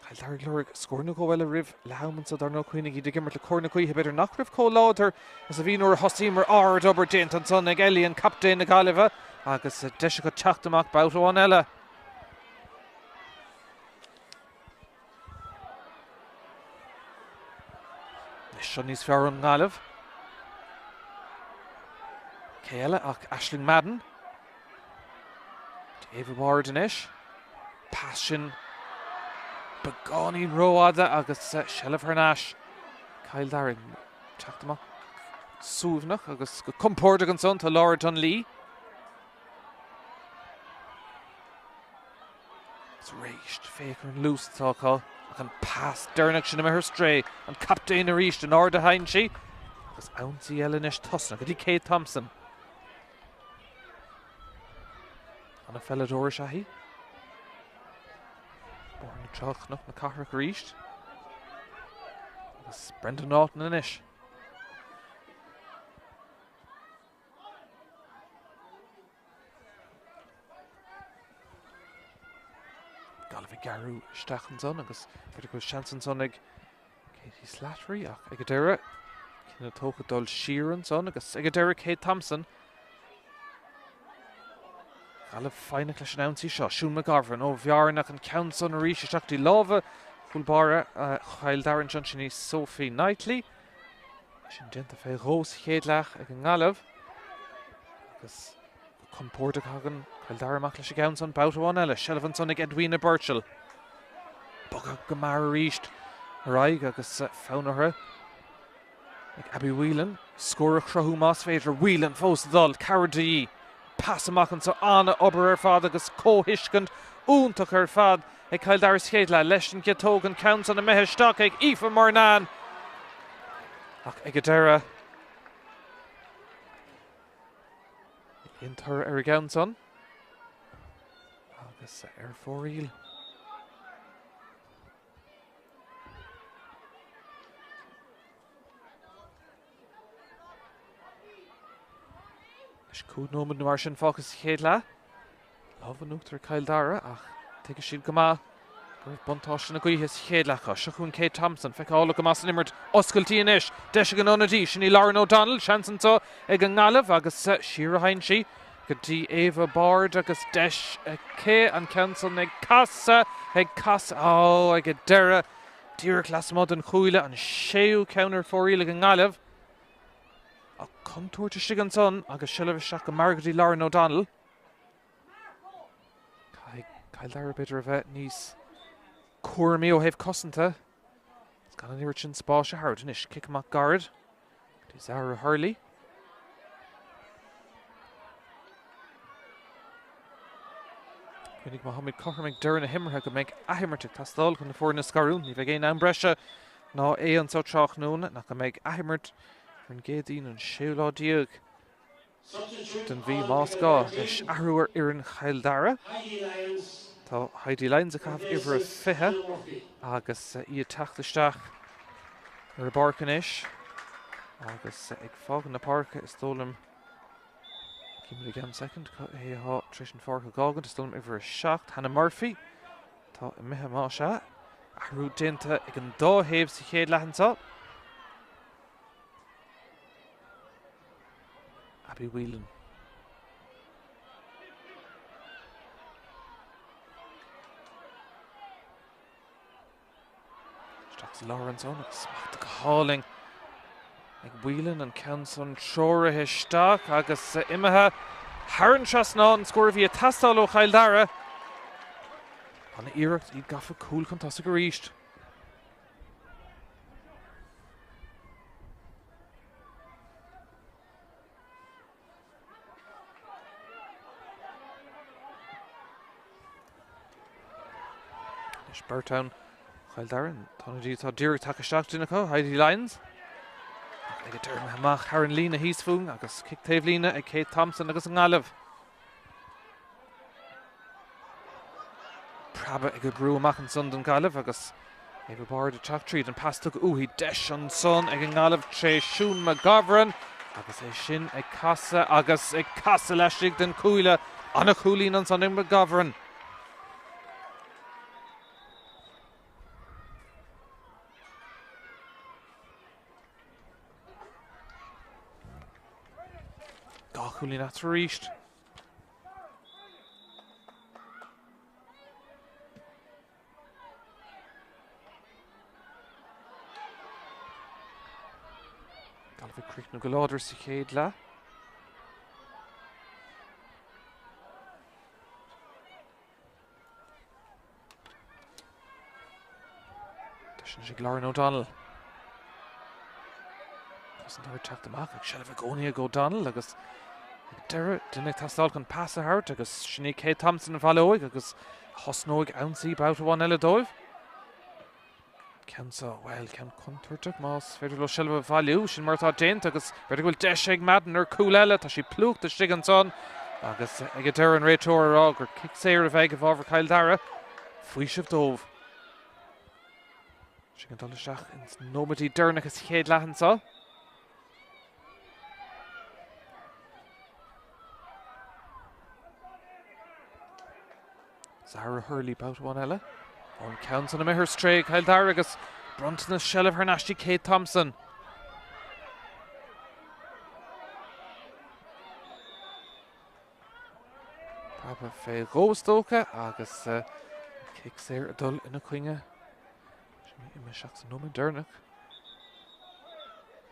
Cill Dara ag lorg scór nó dhó eile roimh leath am anseo dar ndóigh cuimhnigh iad ag imirt le cóir na gaoithe b'fhéidir nach raibh chomh láidir is a bhí nuair a thosaíomar ard-obair déanta ansan ag Ellie an captaen na Gaillimhe agus deis acu teacht amach babhta amháin eile. Anois seo níos fearr ón nGaillimh. Cé eile ach Aisling Madden. Ava Ward anois. Pas sin beagáinín rófhada agus seilbh thar n-ais. Cill Dara ag teacht amach suaimhneach agus go compordach ansan tá Laura Dunlea. Is arís, féach ar an luas atá acu ach an pas deireanach sin imithe ar strae, an captaen arís in airde a théann sí agus ionsaí eile anois tosnaithe go dtí Kate Thompson. Ana pheileadóir is ea í. Bóthar na Trá Chnoc na Cathrach arís. Agus Brenda Naughton anois. Gaillimh ag gearradh isteach ansan agus b'fhéidir go bhfuil seans ansan ag Katie Slattery ach ag an deireadh cinneadh tógtha dul siar ansan agus ag an deireadh Kate Thompson. Gaillimh foighneach leis an ionsaí seo. Siún McGovern ó Bhearna ach an ceann san arís isteach dtí lámha chúl báire Chill Dara ansin sin í Sophie Knightley. Sin déanta fé dhó sa chéad leath ag an nGaillimh agus go compordach a thagann Cill Dara amach leis an gceann san babhta amháin eile. Seilbh ansan ag Edwina Birchall. Bogadh go mear arís ar aghaidh agus fonn orthu ag Abby Whelan scór a chruthú más féidir. Whelan fós ag dul, cabhair de dhíth. Pas amach anso, an-obair ar fad agus comhthuiscint iontach ar fad ag Cill Dara sa chéad leath leis an gciotóg, an ceann san imithe isteach ag Aoife Murnane ach ag an deireadh níl aon toradh ar an gceann san agus ar fóraoil. Anois 5 nóiméad nó mar sin fágtha sa chéad leath. Lámh in uachtar ag Cill Dara ach tuigfidh siad go maith go raibh buntáiste na gaoithe sa chéad leath acu. Seo chugainn Kate Thompson, feiceálach go maith san imirt. Oscailtí anois. Deis ag an ionadaí, sin í Lauren O'Donnell. Seans anseo ag an nGaillimh agus siar a théann sí go dtí Ava Bard agus deis aici an ceann san ag casadh, ag casadh, ó, ag an deireadh. Díreach lasmuigh den chuaille, an séú ceann ar fóraoil ag an nGaillimh. Ach contúirt istigh ansan agus seilbh isteach go mear go dtí Lauren O'Donnell. Caithfidh Cill Dara b'fhéidir a bheith níos cúramaí ó thaobh cosanta. Is gan an oiread sin spáis a thabhairt anois. Cic amach gairid go dtí Zara Hurley. Cuimhnigh má tháimid cothrom ag deireadh na himeartha go mbeidh athimirt ag teastáil chun na foirne a scarúint. Ní bheidh aon am breise ná é anseo tráthnóna ach go mbeidh athimirt ar an gCéadaoin an séú lá déag den mhí más gá. Anois athrú ar fhoireann Chill Dara. Tá Heidi Lyons ag caitheamh uimhir a 20 agus í ag teacht isteach ar an bpáirc anois agus ag fágáil na páirce is dóigh liom Címid i gceann soicind cé atá tar éis an pháirc a dh'fhágaint, is dóigh liom uimhir 7, Hannah Murphy, atá imithe más ea. Athrú déanta ag an dá thaobh sa chéad leath anseo. Abby Whelan. Isteach sa lár ansan agus smacht go hálainn ag Whelan an ceann san treoraithe isteach agus imithe thar an trasnán, an scór a bhí ag teastáil ó Chill Dara. An-iarracht, iad gafa cúl chun tosaigh arís. Anois beirt ann Chill Dara, an t-ionadaí atá díreach tagtha isteach duine acu, Heidi Lyons. Ag an deireadh imithe amach thar an líne thíos fúinn agus cic taobhlíne ag Kate Thompson agus an nGaillimh. Preabadh ag oibriú amach ansan don Ghaillimh agus Ava Bard ag teacht tríd an pas tugtha uaithi. Deis ansan ag an nGaillimh tré Siún McGovern agus é sin ag casadh agus ag casadh laistigh den cuaille. Ana-chúilín ansan ag McGovern. Dá chúilín eatarthu arís. Gaillimh ag críochnú go láidir sa chéad leath. Deis anois ag Lauren O'Donnell. Cosantóir ag teacht amach ach seilbh i gcónaí ag O'Donnell agus ag deireadh duine ag teastáil chun pas a thabhairt agus sin í Kate Thompson a bhaileoidh agus a thosnóidh ionsaí babhta amháin eile dóibh. Ceann seo, bhuel, ceann contúirteach más féidir leo seilbh a bhailiú, sin mar atá déanta agus b'fhéidir go bhfuil deis ag Madden ar cúl eile, tá sí plúchta istigh ansan agus ag an deireadh an réiteoir a rá gur cic saor a bheidh i bhfabhar Chill Dara. Faoiseamh dóibh. Sinn ag dul isteach ins nóiméidí deireanacha sa chéad leath anseo. Zara Hurley babhta amháin eile. An ceann san imithe ar strae ag Cill Dara agus bronntanas seilbh thar n-ais dtí Kate Thompson. Preabadh fé dhó is dócha agus cic saor ag dul ina coinne. Sin imithe isteach sa nóiméad deireanach.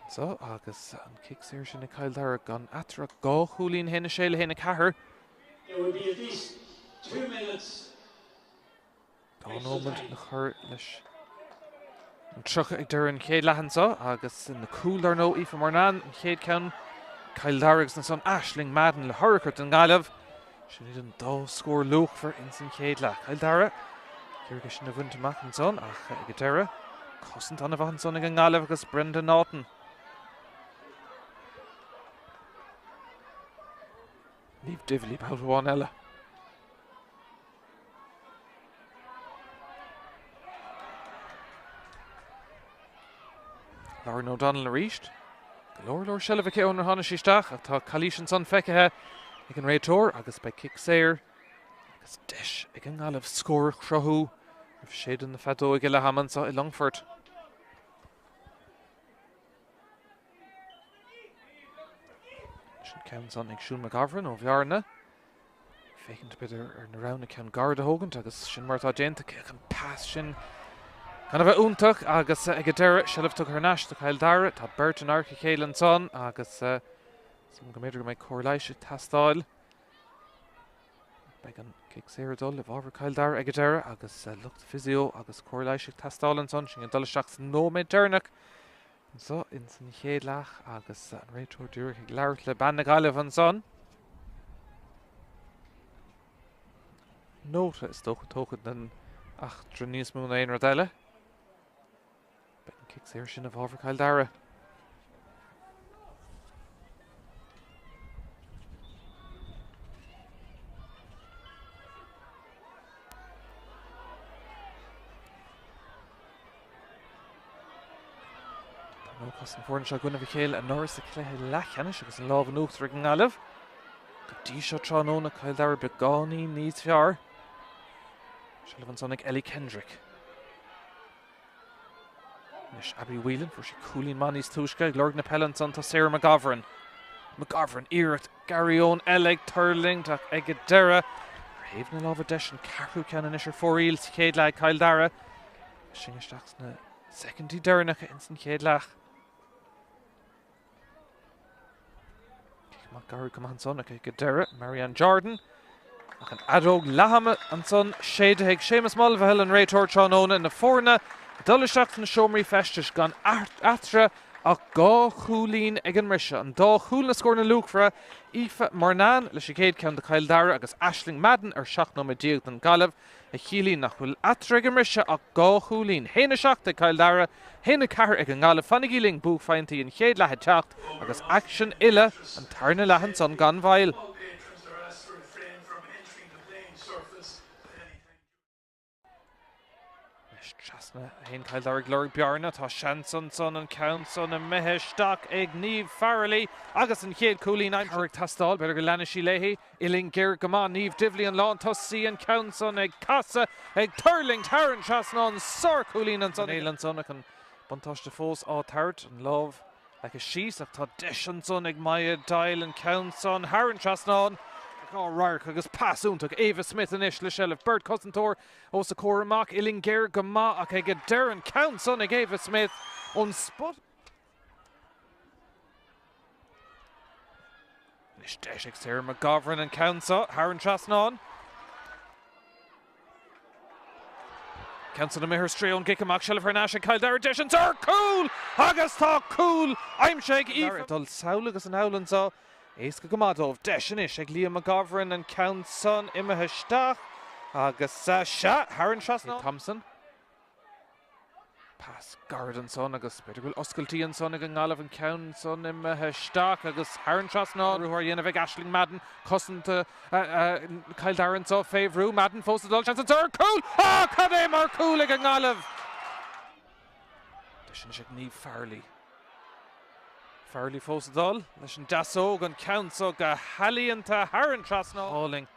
Anseo agus an cic saor sin ag Cill Dara gan eatarthu ach dhá chúilín, 1-6 le 1-4. There will be at least 2 minutes Dá nóiméad le cur leis an 30 ag deireadh an chéad leath anseo agus na cúil dar ndóigh Aoife Murnane an chéad ceann, Cill Dara agus ansan Aisling Madden le toradh a chur don nGaillimh. Sin iad an dá scór luachmhar ins an chéad leath. Cill Dara ag iarraidh é sin a bhaint amach ansan ach ag an deireadh cosaint an-mhaith ansan ag an nGaillimh agus Brenda Naughton. Niamh Divilly babhta amháin eile. Lauren O'Donnell arís. Go leor leor seilbh aici ónar tháinig sí isteach ach tá calaois ansan feicthe ag an réiteoir agus beidh cic saor agus deis ag an nGaillimh scór a chruthú roimh séideadh na feadóige leath ama anseo i Longfort. Sin ceann san ag Siún McGovern ó Bhearna. Féachaint b'fhéidir ar na roghanna ceann gairid a thógaint agus sin mar atá déanta. Cé an pas sin? Gan a bheith iontach agus ag an deireadh, seilbh tugtha thar n-ais do Chill Dara. Tá beirt in adharca a chéile ansan agus sílim go mb'fhéidir go mbeidh cóir leighis ag teastáil. Beidh an cic saor ag dul i bhfabhar Chill Dara ag an deireadh agus lucht physio agus cóir leighis ag teastáil ansan. Sinn ag dul isteach sa nóiméad deireanach anso ins an chéad leath agus an réiteoir díreach ag labhairt le bean na Gaillimhe ansan. Nóta, is dócha, tógtha den eachtra níos mó ná aon rud eile. Beidh an cic saor sin i bhfabhar Chill Dara. Dar ndóigh, chas na foirne seo i gcoinnibh a chéile anuraidh sa chluiche leathcheannais agus an lámh in uachtar ag an nGaillimh. Go dtí seo tráthnóna, Cill Dara beagáinín níos fearr. Seilbh ansan ag Ellie Kendrick. Anois Abby Whelan, fuair sí cúilín maith níos túisce ag lorg na peile ansan tá Sarah McGovern. McGovern, iarracht Garryowen eile ag tuirlingt ach ag an deireadh, ar thaobh na láimhe deise, an ceathrú ceann anois ar fóraoil sa chéad leath ag Cill Dara. Sinn isteach sna soicindí deireanacha ins an chéad leath. Cic amach gairid go maith ansan ach ag an deireadh, Marianne Jordan. Ach an fheadóg leathama ansan séidthe ag Séamus Mulvihill, an réiteoir tráthnóna, na foirne ag dul isteach sna seomraí feistis gan eatarthu ach 2 chúilín ag an mbriseadh. An dá chúl na scóranna luachmhara, Aoife Murnane leis an gcéad cheann do Chill Dara agus Aisling Madden ar 17 nóiméad don Ghaillimh. a chiallaíonn nach bhfuil eatarthu ag an mbriseadh ach 2 chúilín. 1-7 ag Cill Dara, 1-4 ag an nGaillimh. Fanaigí linn, buaicphointí an chéad leath ag teacht agus aicsean uile an tarna leath ansan gan mhoill. Anois trasna a théann Cill Dara ag lorg bearna. Tá seans ansan an ceann san imithe isteach ag Niamh Farrelly agus an chéad chúilín aimsithe. Ag teastáil, b'fhéidir go leanfaidh sí léi. Uillinn géar go maith, Niamh Divilly an lántosaí, an ceann san ag casadh, ag tuirlingt thar an trasnán, sárchúilín ansan. Néill ansan ach an buntáiste fós á tabhairt, an lámh leagtha síos ach tá deis ansan ag Maya Doyle an ceann san thar an trasnán. 2 radharc agus pas iontach Ava Smith anois le seilbh, beirt chosantóir os a comhair amach, uillinn géar go maith ach ag an deireadh an ceann san ag Ava Smith ón spota. Anois deis ag Sarah McGovern an ceann seo thar an trasnán. Ceann san imithe ar strae ón gcic amach, seilbh thar n-ais ag Cill Dara, deis anseo ar chúl agus tá cúl aimsithe ag Aoife. Ag dul sall agus anall anseo, éasca go maith dóibh. Deis anois ag Leah McGovern an ceann san imithe isteach agus sea, thar an trasnán. Thompson. Pas gairid ansan agus b'fhéidir go bhfuil oscailtí ansan ag an nGaillimh, an ceann san imithe isteach agus thar an trasnán. Ruathar á dhéanamh ag Aisling Madden, cosaint Chill Dara anseo fé bhrú. Madden fós ag dul, seans anseo ar chúl! Á, cad é mar chúl ag an nGaillimh! Deis anois ag Niamh Farrelly. Farrelly fós ag dul leis an deasóg, an ceann so go healaíonta thar an trasnán. Álainn.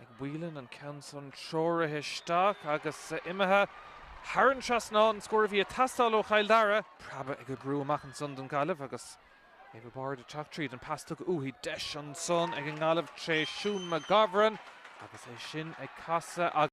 Ag Whelan an ceann san treoraithe isteach agus imithe thar an trasnán, scór a bhí ag teastáil ó Chill Dara. Preabadh ag oibriú amach ansan don Ghaillimh agus Ava Bard ag teacht tríd, an pas tugtha uaithi, deis ansan ag an nGaillimh tré Siún McGovern agus é sin ag casadh agus.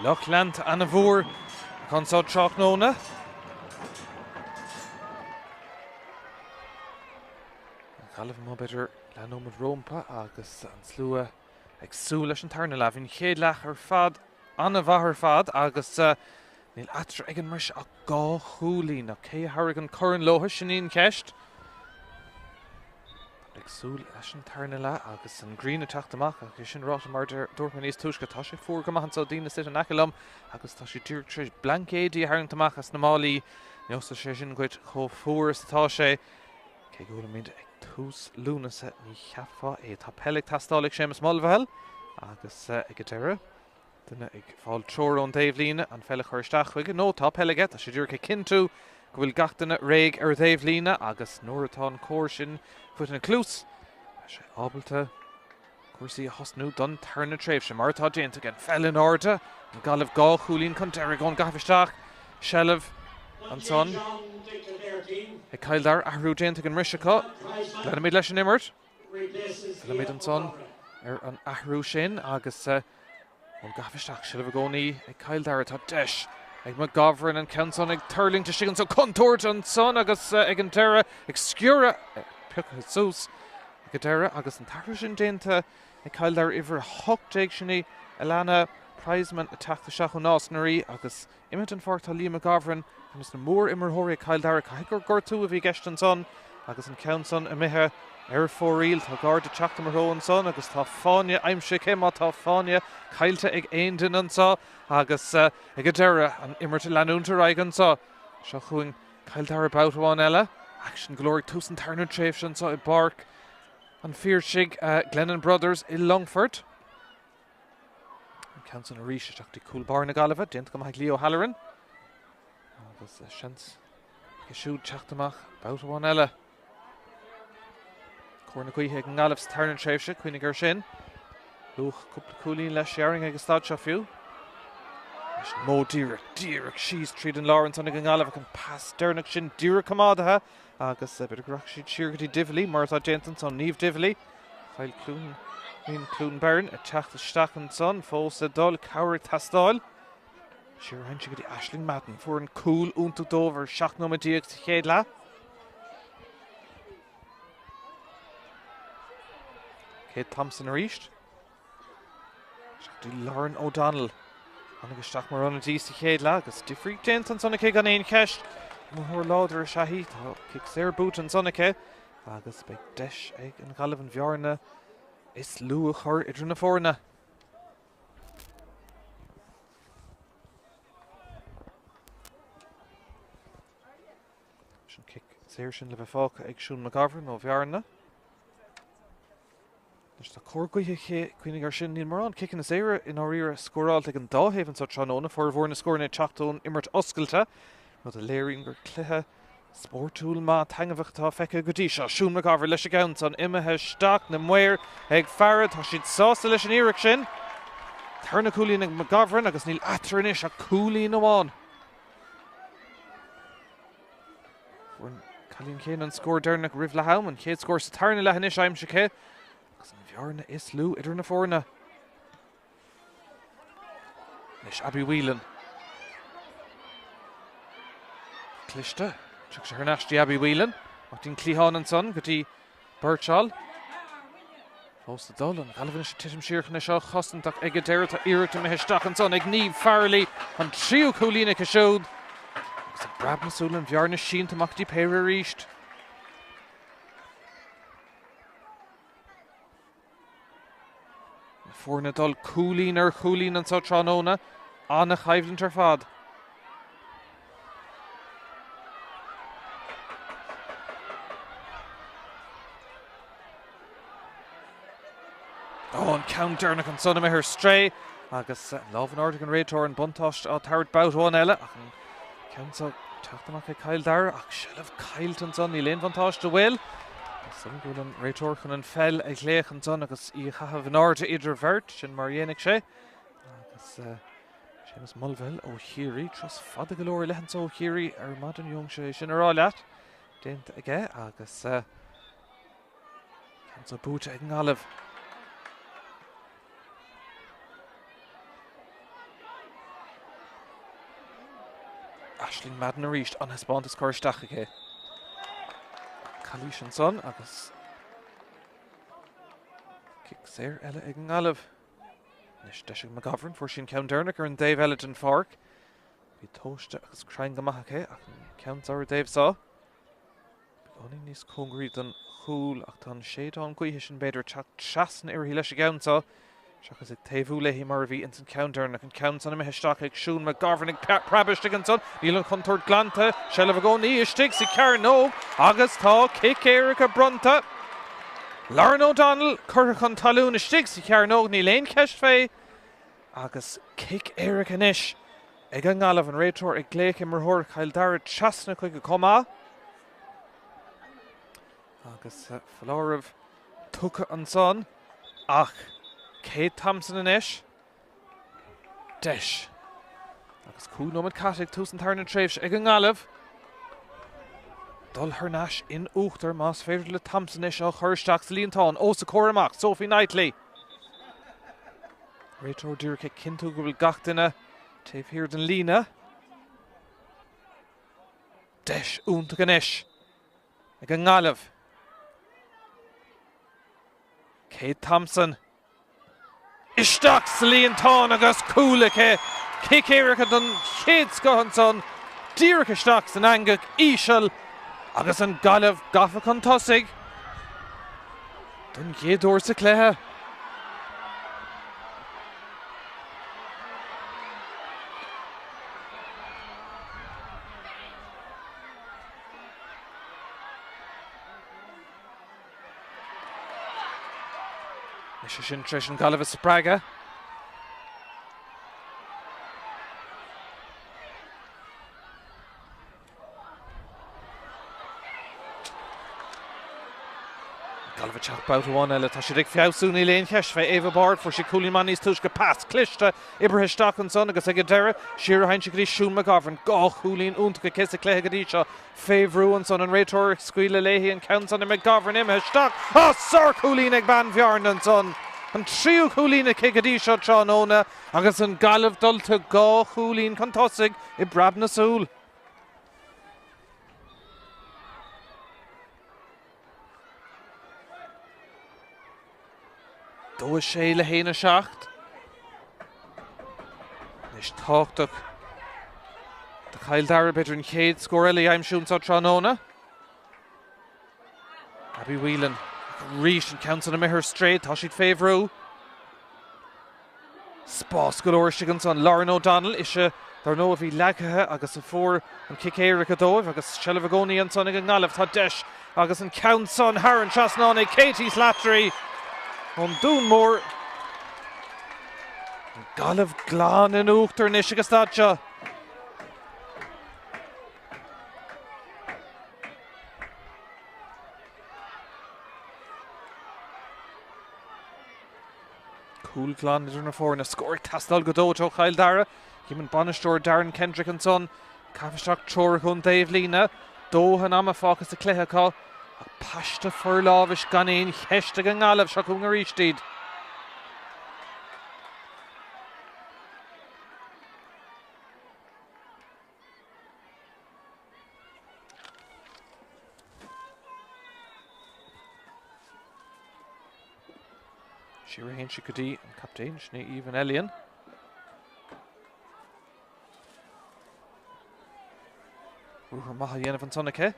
Lucht leanta ana-mhór acu anso tráthnóna. An Ghaillimh amuigh b'fhéidir leath nóiméad rómpa agus an slua ag súil leis an tarna leath. Bhí an chéad leath ar fad an-mhaith ar fad agus níl eatarthu ag an mbriseadh ach 2 chúilín. Ach cé a thabharfaidh an corn leo? Sin í an cheist. Táimid ag súil leis an tarna leath agus an ghrian ag teacht amach ach é sin ráite mar a dúirt mé níos túisce tá sé fuar go maith anseo, daoine suite in aice liom agus tá siad díreach tar éis blaincéidí a tharraingt amach as na málaí. Neosfaidh sé sin dhuit chomh fuar is atá sé. Cé go bhfuilimid ag tús Lúnasa ní cheapfá é. Tá peil ag teastáil ag Séamus Mulvihill agus ag an deireadh Duine ag fáil treoir ón dtaobhlíne an pheil a chur isteach chuige. Nó tá peil aige, tá sé díreach ag cinntiú go bhfuil gach duine réidh ar an dtaobhlíne agus nuair atá an cór sin faighte ina chluas, beidh sé ábalta cúrsaí a thosnú don tarna tréimhse, mar atá déanta aige. An pheil in airde, an Ghaillimh 2 chúilín chun deiridh ón gcaitheamh isteach, seilbh ansan ag Cill Dara, athrú déanta ag an mbriseadh acu. Leanfaimid leis an imirt. Fillfimid ansan ar an athrú sin agus ón gcaitheamh isteach, seilbh i gcónaí ag Cill Dara. Tá deis ag McGovern an ceann san ag tuirlingt istigh ansan, contúirt ansan agus ag an deireadh ag sciorradh, pioctha suas ag an deireadh agus an t-athrú sin déanta ag Cill Dara uimhir 18 sin í Alana Prizeman ag teacht isteach ó Nás na Rí agus Imithe den pháirc tá Liam McGovern, duine de na mór-imreoirí ag Cill Dara. Caithfidh gur gortú a bhí i gceist ansan agus an ceann san imithe ar fóraoil. Tá garda ag teacht i mo threo ansan agus tá fáinne aimsithe aici má tá fáinne caillte ag aon duine anso agus ag an deireadh an imirt ag leanúint ar aghaidh anso. Seo chugainn Cill Dara babhta amháin eile. Aicsean go leor ag tús an tarna tréimhse anso i bPáirc an Phiarsaigh, Glennon Brothers i Longfort. An ceann san arís isteach go dtí cúl báire na Gaillimhe, déanta go maith ag Leo Halloran. Agus seans aige siúd teacht amach babhta amháin eile. Cóir na gaoithe ag an nGaillimh sa tarna tréimhse, cuimhnigh air sin. Luach cúpla cúilín leis déarfainn ag an staid seo fiú. Leis an modh díreach, díreach síos tríd an lár ansan ag an nGaillimh ach an pas deireanach sin díreach coimeádaithe agus b'fhéidir go rachaidh siad siar go dtí Divilly mar atá déanta ansan, Niamh Divilly. Chaill Cluain Mín Cluain Bheirn ag teacht isteach ansan, fós ag dul, cabhair ag teastáil. Siar a théann sí go dtí Aisling Madden. Fuair an cúl iontach dóibh ar 17 nóiméad sa chéad leath. Kate Thompson arís. Isteach go dtí Lauren O'Donnell. Tháinig isteach mar ionadaí sa chéad leath agus difríocht déanta ansan aici gan aon cheist. Imreoir láidir is ea í. Tá cic saor buaite ansan aici agus beidh deis ag an Ghaillimh an bhearna is lú a chur idir na foirne. An cic saor sin le bheith fágtha ag Siún McGovern ó Bhearna. Anois tá cóir gaoithe aici, cuimhnigh air sin, níl mórán ciceanna saora i ndáiríre scóráilte ag an dá thaobh anseo tráthnóna, formhór na scóranna ag teacht ón imirt oscailte, rud a léiríonn gur cluiche spórtúil maith taitneamhach atá feicthe go dtí seo. Siún McGovern leis an gceann san, imithe isteach, na maoir ag faire, tá siad sásta leis an iarracht sin. Tarna cúilín ag McGovern agus níl eatarthu anois ach cúilín amháin. Fuair an cailín céanna an scór deireanach roimh leath am, an chéad scór sa tarna leath anois aimsithe aici agus an bhearna is lú idir na foirne. Anois Abby Whelan. Cliste. Tiocfaidh sé thar n-ais dtí Abby Whelan. Amach dtí'n cliathán ansan go dtí Birchall. Fós ag dul, an Ghaillimh anois ag titim siar chun é seo a chosaint ach ag an deireadh tá iarracht imithe isteach ansan ag Niamh Farrelly, an tríú cúilín aici siúd. Agus ag breab na súl an bhearna sínte amach go dtí péire arís. Na foirne ag dul cúilín ar chúilín anseo tráthnóna. An-choimhlint ar fad. Ó, an ceann deireanach ansan imithe ar strae agus lámh in airde ag an réiteoir an buntáiste á tabhairt babhta amháin eile ach an ceann seo teacht amach ag Cill Dara ach seilbh caillte ansan, níl aon bhuntáiste, an bhfuil? Is dóigh go bhfuil an réiteoir chun an pheil a ghlaoch ansan agus í a chaitheamh in airde idir bheirt, sin mar a dhéanfaidh sé. Agus Séamus Mulvihill ó Chiarraí, turas fada go leor i leith anso ó Chiarraí ar maidin, gheobhaidh sé sin a rá leat, déanta aige agus ceann seo buaite ag an nGaillimh. Aisling Madden arís, an thaispeántas curtha isteach aici. Calaois ansan agus cic saor eile ag an nGaillimh. Anois deis ag McGovern, fuair sí an ceann deireanach ar an dtaobh eile den pháirc. Bhí tomhaiste agus cruinn go maith aici ach an ceann seo ar an dtaobh seo. Beagáinín níos cóngaraí don chúl ach tá an séideán gaoithe sin b'fhéidir ag teacht trasna uirthi leis an gceann seo seachas ag taobhú léi mar a bhí ins an ceann deireanach. An ceann san imithe isteach ag Siún McGovern ag preabadh istigh ansan. Níl an chontúirt glanta. Seilbh i gcónaí istigh sa chearnóg agus tá cic éirice bronnta. Lauren O'Donnell curtha chun talún istigh sa chearnóg, níl aon cheist fé. Agus cic éirice anois ag an nGaillimh, an réiteoir ag glaoch imreoir Chill Dara trasna chuige chomh maith. Agus foláireamh tugtha ansan ach Kate Thompson anois. Deis. Agus 5 nóiméad caite ag tús an tarna tréimhse ag an nGaillimh. Dul thar n-ais in uachtar más féidir le Thompson é seo a chur isteach sa líontán os a comhair amach. Sophie Knightley. Réiteoir díreach ag cinntiú go bhfuil gach duine taobh thiar den líne. Deis iontach anois ag an nGaillimh. Kate Thompson isteach sa líontán agus cúl aici. Cic éirice den chéad scoth ansan, díreach isteach san eangach íseal agus an Ghaillimh gafa chun tosaigh. Don chéad uair sa chluiche. Anois é sin tar éis an Ghaillimh a spreagadh. Gaillimh ag teacht babhta amháin eile. Tá siad ag feabhsú, níl aon cheist fé. Ava Bard, fuair sí cúilín maith níos túisce. Pas cliste oibrithe isteach ansan agus ag an deireadh, siar a théann sí go dtí Siún McGovern. Dhá chúilín iontach aici sa chluiche go dtí seo. Fé bhrú ansan, an réiteoir ag scaoileadh léi an ceann san ar McGovern imithe isteach. Á, sárchúilín ag bean Bhearna ansan! An tríú cúilín aici go dtí seo tráthnóna agus an Ghaillimh dulta dhá chúilín chun tosaigh i bpreab na súl. 2, 6 le 1, 7. Anois tábhachtach do Chill Dara b'fhéidir an chéad scór eile a aimsiú anseo tráthnóna. Abby Whelan arís an ceann san imithe ar strae, tá siad fé bhrú. Spás go leor istigh ansan. Lauren O'Donnell, ise dar ndóigh a bhí leagtha agus a fuair an cic éirice dóibh agus seilbh i gcónaí ansan ag an nGaillimh. Tá deis agus an ceann san thar an trasnán ag Katie Slattery ón Dún Mór. An Ghaillimh glan in uachtar anois ag an staid seo. Cúl glan idir na foirne. Scór ag teastáil go dóite ó Chill Dara. Chím an bainisteoir Darren Kendrick ansan. Ag caitheamh isteach treoracha ón dtaobhlíne. Dóthain ama fágtha sa chluiche acu. Ach paiste forlámhais gan aon cheist ag an nGaillimh. Seo chugainn arís iad. Siar a théann sí go dtí an captaen, sin í Aoibhinn Elian. Ruathar maith á dhéanamh ansan aici.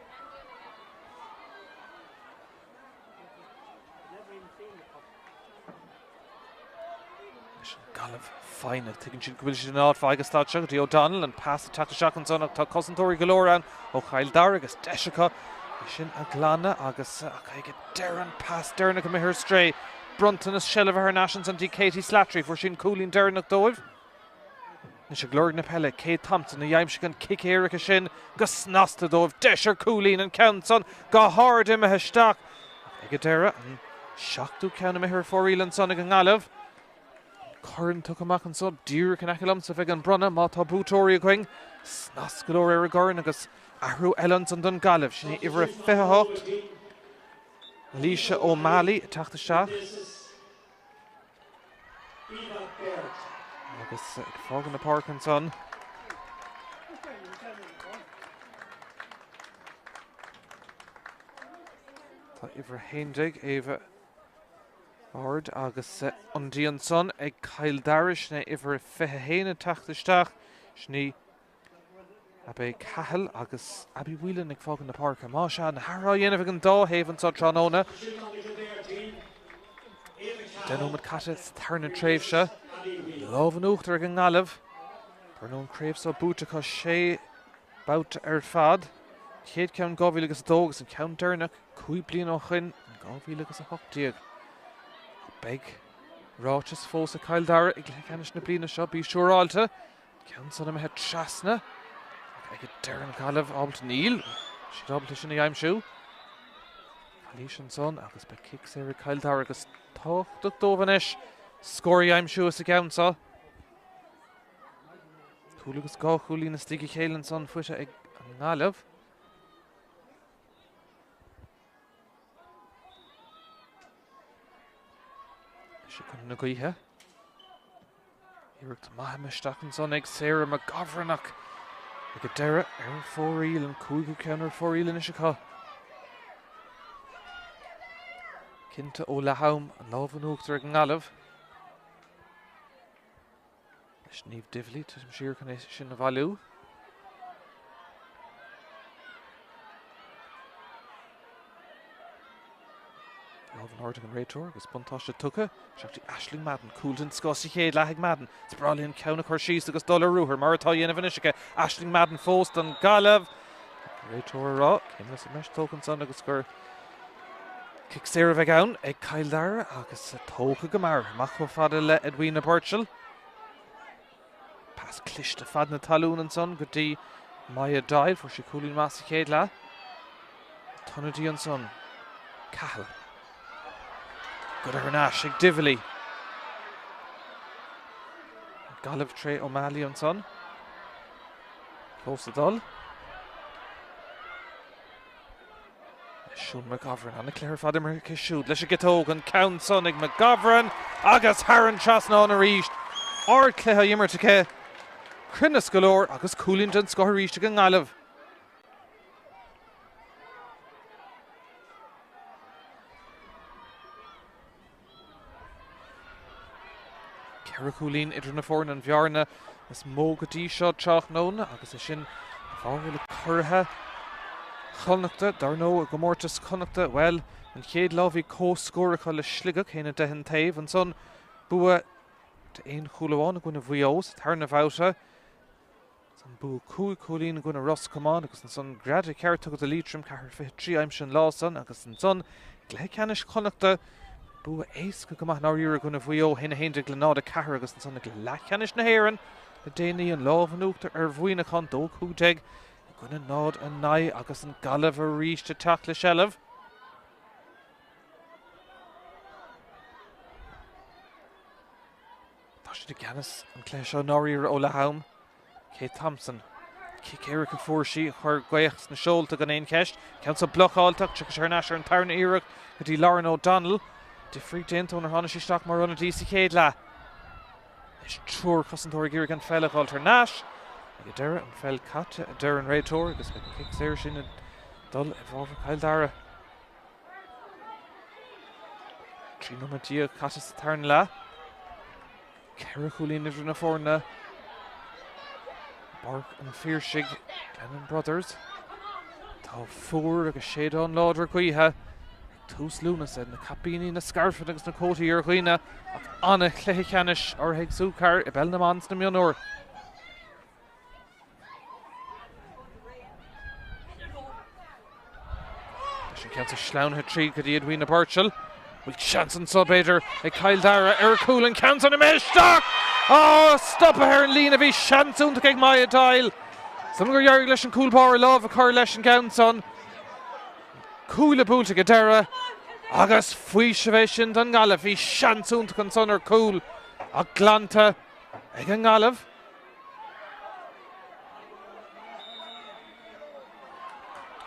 Leis an Gaillimh foighneach. Tuigeann siad go bhfuil siad in áit mhaith ag an staid seo go dtí O'Donnell, an pas ag teacht isteach ansan ach tá cosantóirí go leor ann ó Chill Dara agus deis acu é sin a ghlanadh agus ach ag an deireadh an pas deireanach imithe ar strae. Bronntanas seilbhe thar n-ais ansan dtí Katie Slattery. Fuair sí an cúilín deireanach dóibh. Anois ag lorg na peile, Kate Thompson a d'aimsigh an cic éirice sin go snasta dóibh. Deis ar chúilín, an ceann san go hard imithe isteach. Ach ag an deireadh, an seachtú ceann imithe ar fóraoil ansan ag an nGaillimh. An corn tugtha amach anso díreach in aice liomsa bheidh an bronnadh má tá buaiteoirí againn. Snas go leor ar an gcorn agus athrú eile ansan don Ghaillimh. Sin í uimhir a 28, Alicia O'Malley ag teacht isteach. Agus ag fágáil na páirce ansan. Tá uimhir 11, Ava Ard agus ionadaí ansan ag Cill Dara, sin é uimhir 21 ag teacht isteach, sin í Abbey Cahill agus Abby Whelan ag fágáil na páirce. Más ea, na hathruithe á dhéanamh ag an dá thaobh anseo tráthnóna. 10 nóiméad caite sa tarna tréimhse. Lámh in uachtar ag an nGaillimh. Dar ndóigh an craobh seo buaite acu sé babhta ar fad. An chéad ceann 2002 agus an ceann deireanach 5 bliana ó shoin in 2018. Beidh ráiteas fós ag Cill Dara i gcluiche ceannais na bliana seo, bí siúráilte. Ceann san imithe trasna ach ag an deireadh an Ghaillimh ábalta níl siad ábalta sin a aimsiú. Calaois ansan agus beidh cic saor ag Cill Dara agus tábhachtach dóibh anois scór a aimsiú sa gceann seo. Cúl agus 2 chúilín istigh a chéile ansan faighte ag an nGaillimh. Anois i gcoinne na gaoithe. Iarracht maith imithe isteach ansan ag Sarah McGovern ach ag an deireadh ar fóraoil, an cúigiú ceann ar fóraoil anois acu. Cinnte ó leath-am an lámh in uachtar ag an nGaillimh. Leis Niamh Divilly, titim siar chun é sin a bhailiú. Lámh in airde ag an réiteoir agus buntáiste tugtha. Isteach go dtí Aisling Madden. Cúl den scoth sa chéad leath ag Madden. Is breá léi an ceann a chur síos agus dul ar ruathar mar atá á dhéanamh anois aici. Aisling Madden fós don Ghaillimh. Réiteoir ag rá, céimeanna sa mbreis tógtha ansan agus gur Cic saor a bheidh ann ag Cill Dara agus tógtha go mear amach chomh fada le Edwina Birchall. Pas cliste fad na talún ansan go dtí Maya Doyle. Fuair sí cúilín maith sa chéad leath. Tonadi ansan. Cahill. Goidte thar n-ais ag Divilly. Gaillimh tré O'Malley ansan. Fós ag dul. Siún McGovern, an-chluiche ar fad imeartha aici siúd leis an gciotóg, an ceann san ag McGovern agus thar an trasnán arís. Ardchluiche á imirt aici, cruinneas go leor agus cúilín den scoth arís ag an nGaillimh. 4 chúilín idir na foirne, an bhearna is mó go dtí seo tráthnóna agus é sin de bharr go bhfuil curaithe Chonnachta, dar ndóigh, i gcomórtas Chonnachta, bhuel, an chéad lá bhí comhscór acu le Sligeach, 1-10 an taobh, ansan bua d'aon chúl amháin i gcoinne Mhaigh Eo sa tarna bhabhta. Ansan bua 5 chúilín i gcoinne Ros Comáin agus ansan greadadh ceart tugtha do Liatroim, 4-23 aimsithe an lá san agus ansan i gcluiche ceannais Chonnachta, bua éasca go maith i ndáiríre i gcoinne Mhaigh Eo, 1-11 le 0-4 agus ansan i gcluiche leathcheannais na hÉireann le déanaí an lámh in uachtar ar Mhuineachán, 2-15 i gcoinne 0-9 agus an Gaillimh arís ag teacht le seilbh. Tá siad i gceannas an cluiche seo i ndáiríre ó leath am. Kate Thompson. Cic éirice a fuair sí a chuir gaoth sna seolta gan aon cheist. Ceann seo blocáilte ach tiocfaidh sé thar n-ais ar an tarna iarracht go dtí Lauren O'Donnell. Difríocht déanta ónar tháinig sí isteach mar ionadaí sa chéad leath. Anois triúr cosantóir ag iarraidh an pheil a dhul thar n-ais. Ag an deireadh an pheil caite a deir an réiteoir agus beidh an cic saor sin ag dul i bhfabhar Chill Dara. 13 nóiméad caite sa tarna leath. 4 chúilín idir na foirne. Páirc an Phiarsaigh, Glennon Brothers. Tá fuar agus séideán láidir gaoithe ag tús Lúnasa, na caipíní, na scairfeanna agus na cótaí ar dhaoine ach an-chluiche ceannais urraithe ag Zúcar i bPeil na mBan sna mionúir. Leis an ceann seo sleamhnaithe tríd go dtí Edwina Birchall. Bhfuil seans anseo b'fhéidir ag Cill Dara ar chúl an ceann san imithe isteach! Á, stoptha ar an líne, bhí seans iontach ag Maya Doyle. Is dóigh gur éirigh leis an cúl báire lámh a chur leis an gceann san. Cuaille buailte ag an deireadh agus faoiseamh é sin don nGaillimh. Bhí seans iontach ansan ar chúl ach glanta ag an nGaillimh.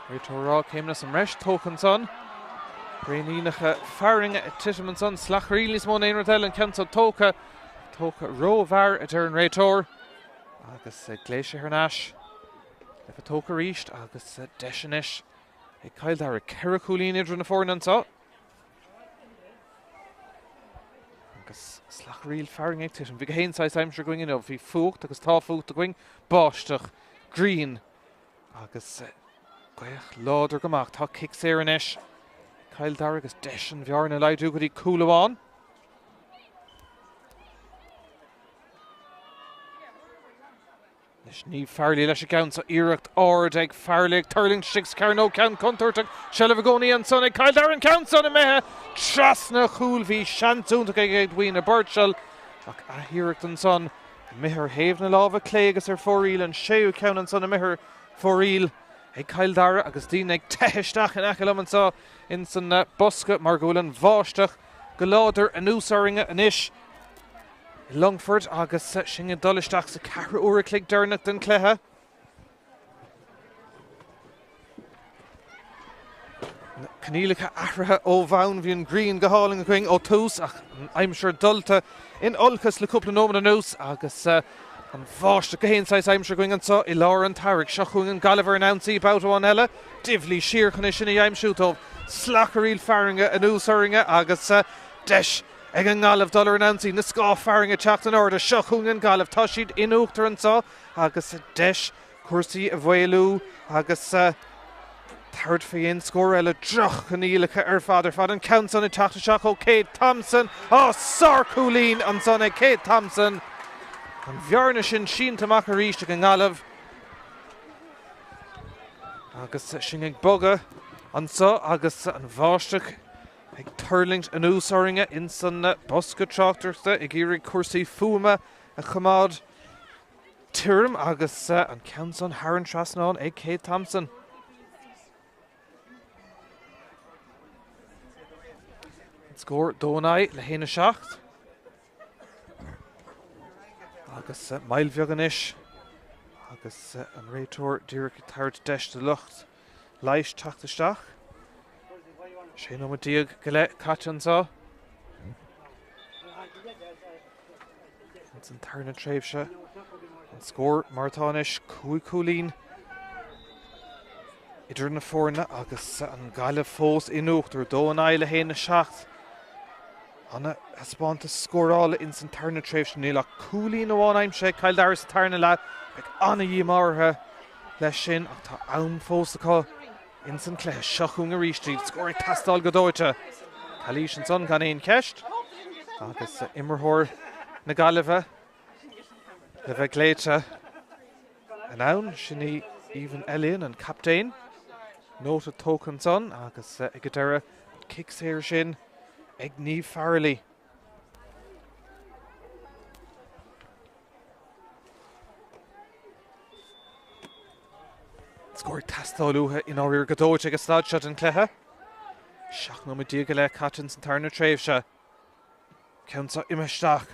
Réiteoir ag rá céimeanna sa mbreis tógtha ansan. Braoiníneacha fearthainne ag titim ansan. Slachairí níos mó ná aon rud eile an ceann seo tógtha. Tógtha rómhear a deir an réiteoir. Agus glaofaidh sé thar n-ais le bheith tógtha arís agus deis anois. Ag Cill Dara. 4 chúilín idir na foirne anseo. Agus slacharaíl fearthainne ag titim. Bhí gach aon saghas aimsir againn inniu. Bhí fuacht agus tá fuacht againn, báisteach, grian agus gaoth láidir go maith. Tá cic saor anois ag Cill Dara agus deis an bhearna a laghdú go dtí cúl amháin. Anois Niamh Farrelly leis an gceann seo, iarracht ard ag Farrelly ag tuirlingt istigh sa chearnóg, ceann contúirteach, seilbh i gcónaí ansan ag Cill Dara, an ceann san imithe trasna chúil, bhí seans iontach ag Edwina Birchall ach athiarracht ansan imithe ar thaobh na láimhe clé agus ar fóraoil, an séú ceann ansan imithe ar fóraoil ag Cill Dara agus daoine ag teitheadh isteach in aice liom anseo insan bosca mar go bhfuil an bháisteach go láidir anuas orainne anois. I Longfort agus sinn ag dul isteach sa ceathrú uair a chloig deireanach den chluiche. Na coinníollacha athraithe ó bhonn, bhí an ghrian go hálainn againn ó tús ach an aimsir dulta in olcas le cúpla nóiméad anuas agus an bháisteach gach aon saghas aimsir againn anseo i lár an tsamhraidh. Seo chugainn an Ghaillimh ar an ionsaí babhta amháin eile. Divilly siar chun é sin a aimsiú dóibh. Slacharaíl fearthainne anuas orainne agus deis Ag an nGaillimh dul ar an ionsaí, na scáth fearthainne ag teacht in airde. Seo chugainn an Ghaillimh. Tá siad in uachtar anseo agus deis cúrsaí a mhaolú agus tabhairt faoi aon scór eile. Droch-choinníollacha ar fad ar fad. An ceann san ag teacht isteach ó Kate Thompson. Á, sárchúilín ansan ag Kate Thompson. An bhearna sin sínte amach arís ag an nGaillimh. Agus sinn ag bogadh anseo agus an bháisteach Ag tuirlingt anuas orainne ins an bosca tráchtaireachta ag iarraidh cúrsaí fuaime a choimeád tirim agus an ceann san thar an trasnán ag Kate Thompson. An scór 2 in aghaidh le 1 7. Agus moill bheag anois agus an réiteoir díreach ag tabhairt deis do lucht leighis teacht isteach. 16 nóiméad go leith caite anseo. Ins an tarna tréimhse. An scór mar atá anois, 5 chúilín idir na foirne agus an Ghaillimh fós in uachtar, 2 in aghaidh le 1 7. Ana-thaispeántas scórála ins an tarna tréimhse. Níl ach cúilín amháin aimsithe ag Cill Dara sa tarna leath. Beidh ana-dhíomá orthu leis sin ach tá am fós acu ins an cluiche. Seo chugainn arís iad. Scór ag teastáil go dóite. Calaois ansan gan aon cheist agus imreoir na Gaillimhe le bheith glaoite anonn. Sin í Aoibhinn Elliott, an captaen. Nóta tógtha ansan agus ag an deireadh an cic saor sin ag Niamh Farrelly. Scór ag teastáil uathu i ndáiríre go dóite ag an staid seo den chluiche. 17 nóiméad go leith caite ins an tarna tréimhse. Ceann seo imithe isteach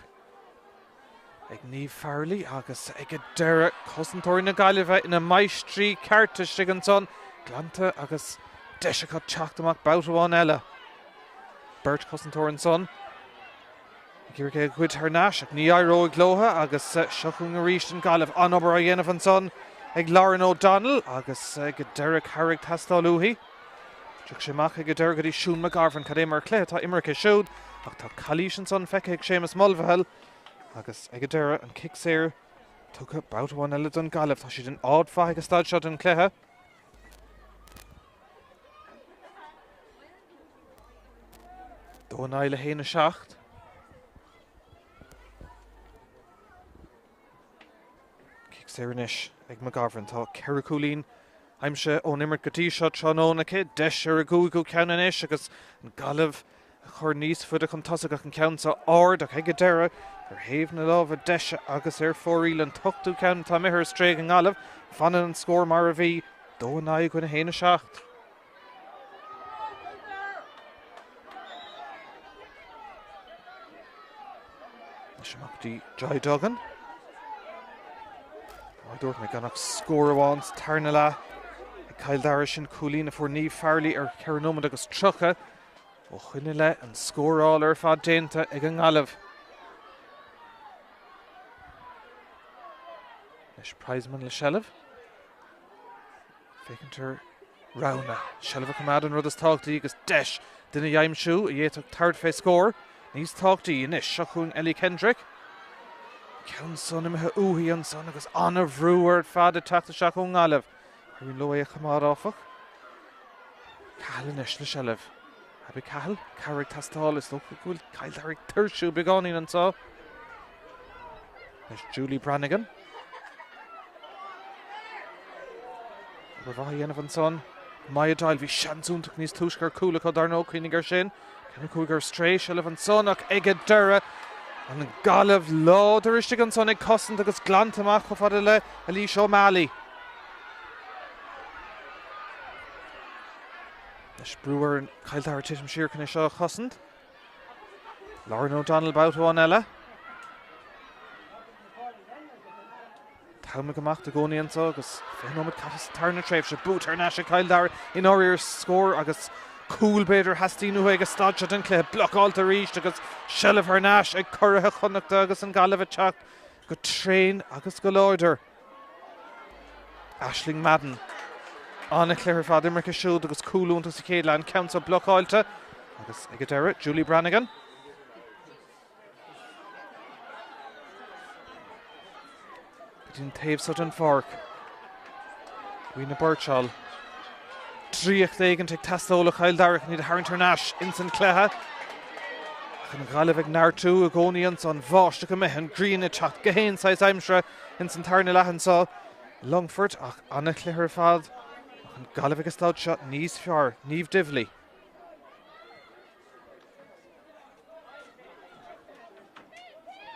ag Niamh Farrelly agus ag an deireadh cosantóirí na Gaillimhe ina máistrí cearta istigh ansan, glanta agus deis acu teacht amach babhta amháin eile. Beirt chosantóir ansan ag iarraidh é a ghoid thar n-ais ach ní éireoidh leo agus seo chugainn arís an Ghaillimh. An-obair á dhéanamh ansan ag Lauren O'Donnell agus ag an deireadh cabhair ag teastáil uaithi. D'fhéach sé amach ag an deireadh go dtí Siún McGarvin. Cad é mar chluiche atá imeartha aici siúd ach tá calaois ansan feicthe ag Séamus Mulvihill agus ag an deireadh an cic saor tugtha babhta amháin eile don Ghaillimh. Tá siad in áit mhaith ag an staid seo den chluiche. Dó in aghaidh le haon a 7. Cic saor anois ag McGovern. Tá 4 chúilín aimsithe ón imirt go dtí seo tráthnóna aici. Deis ar a gcúigiú ceann anois agus an Ghaillimh a chur níos faide chun tosaigh ach an ceann seo ard ach ag an deireadh ar thaobh na láimhe deise agus ar fóraoil an t-ochtú ceann atá imithe ar strae ag an nGaillimh. Fanann an scór mar a bhí, 2 in aghaidh 1 7. Anois amach go dtí Joy Duggan. Mar a dúirt mé gan ach scór amháin sa tarna leath ag Cill Dara sin cúilín a fuair Niamh Farrelly ar 4 nóiméad agus 30 ó shoin i leith an scóráil ar fad déanta ag an nGaillimh. Anois Prizeman le seilbh. Féachaint ar. Roghanna. Seilbh a choimeád an rud is tábhachtaí agus deis duine a aimsiú a d'fhéadfadh tabhairt fé scór níos tábhachtaí anois. Seo chugainn Ellie Kendrick. Ceann san imithe uaithi ansan agus an-bhrú ar fad ag teacht isteach ón nGaillimh. Éiríonn leo é a choimeád áfach. Cahill anois le seilbh. Abby Cahill, cabhair ag teastáil, is dócha go bhfuil Cill Dara ag tuirsiú beagáinín anseo. Anois Julie Brannigan. Obair mhaith a dhéanamh ansan. Maya Doyle, bhí seans iontach níos túisce ar cúl acu dar ndóigh, cuimhnigh air sin. Ceann a chuaigh ar strae, seilbh ansan ach ag an deireadh an Ghaillimh láidir istigh ansan ag cosaint agus glanta amach chomh fada le Alicia O'Malley. Anois brú ar Chill Dara titim siar chun é seo a chosaint. Lauren O'Donnell babhta amháin eile. An t-am ag imeacht i gcónaí anseo agus 20 nóiméad caite sa tarna tréimhse. Buaite thar n-ais ag Cill Dara i ndáiríre scór agus cúl b'fhéidir a theastaíonn uathu ag an staid seo den chluiche. Blocáilte arís agus seilbh thar n-ais ag curaithe Chonnachta agus an Ghaillimh ag teacht go tréan agus go láidir. Aisling Madden. An-chluiche ar fad imeartha siúd agus cúl iontach sa chéad leath, an ceann seo blocáilte agus ag an deireadh Julie Brannigan. Go dtí an taobh seo den pháirc. Rena Birchall. Draíocht éigint ag teastáil ó Chill Dara chun iad a tharraingt thar n-ais ins an cluiche. Ach an Ghaillimh ag neartú i gcónaí ansan. Báisteach amuigh, an ghrian ag teacht gach aon saghas aimsire ins an tarna leath anso i Longfort ach an-chluiche ar fad. Ach an Ghaillimh ag an staid seo níos fearr. Niamh Divilly.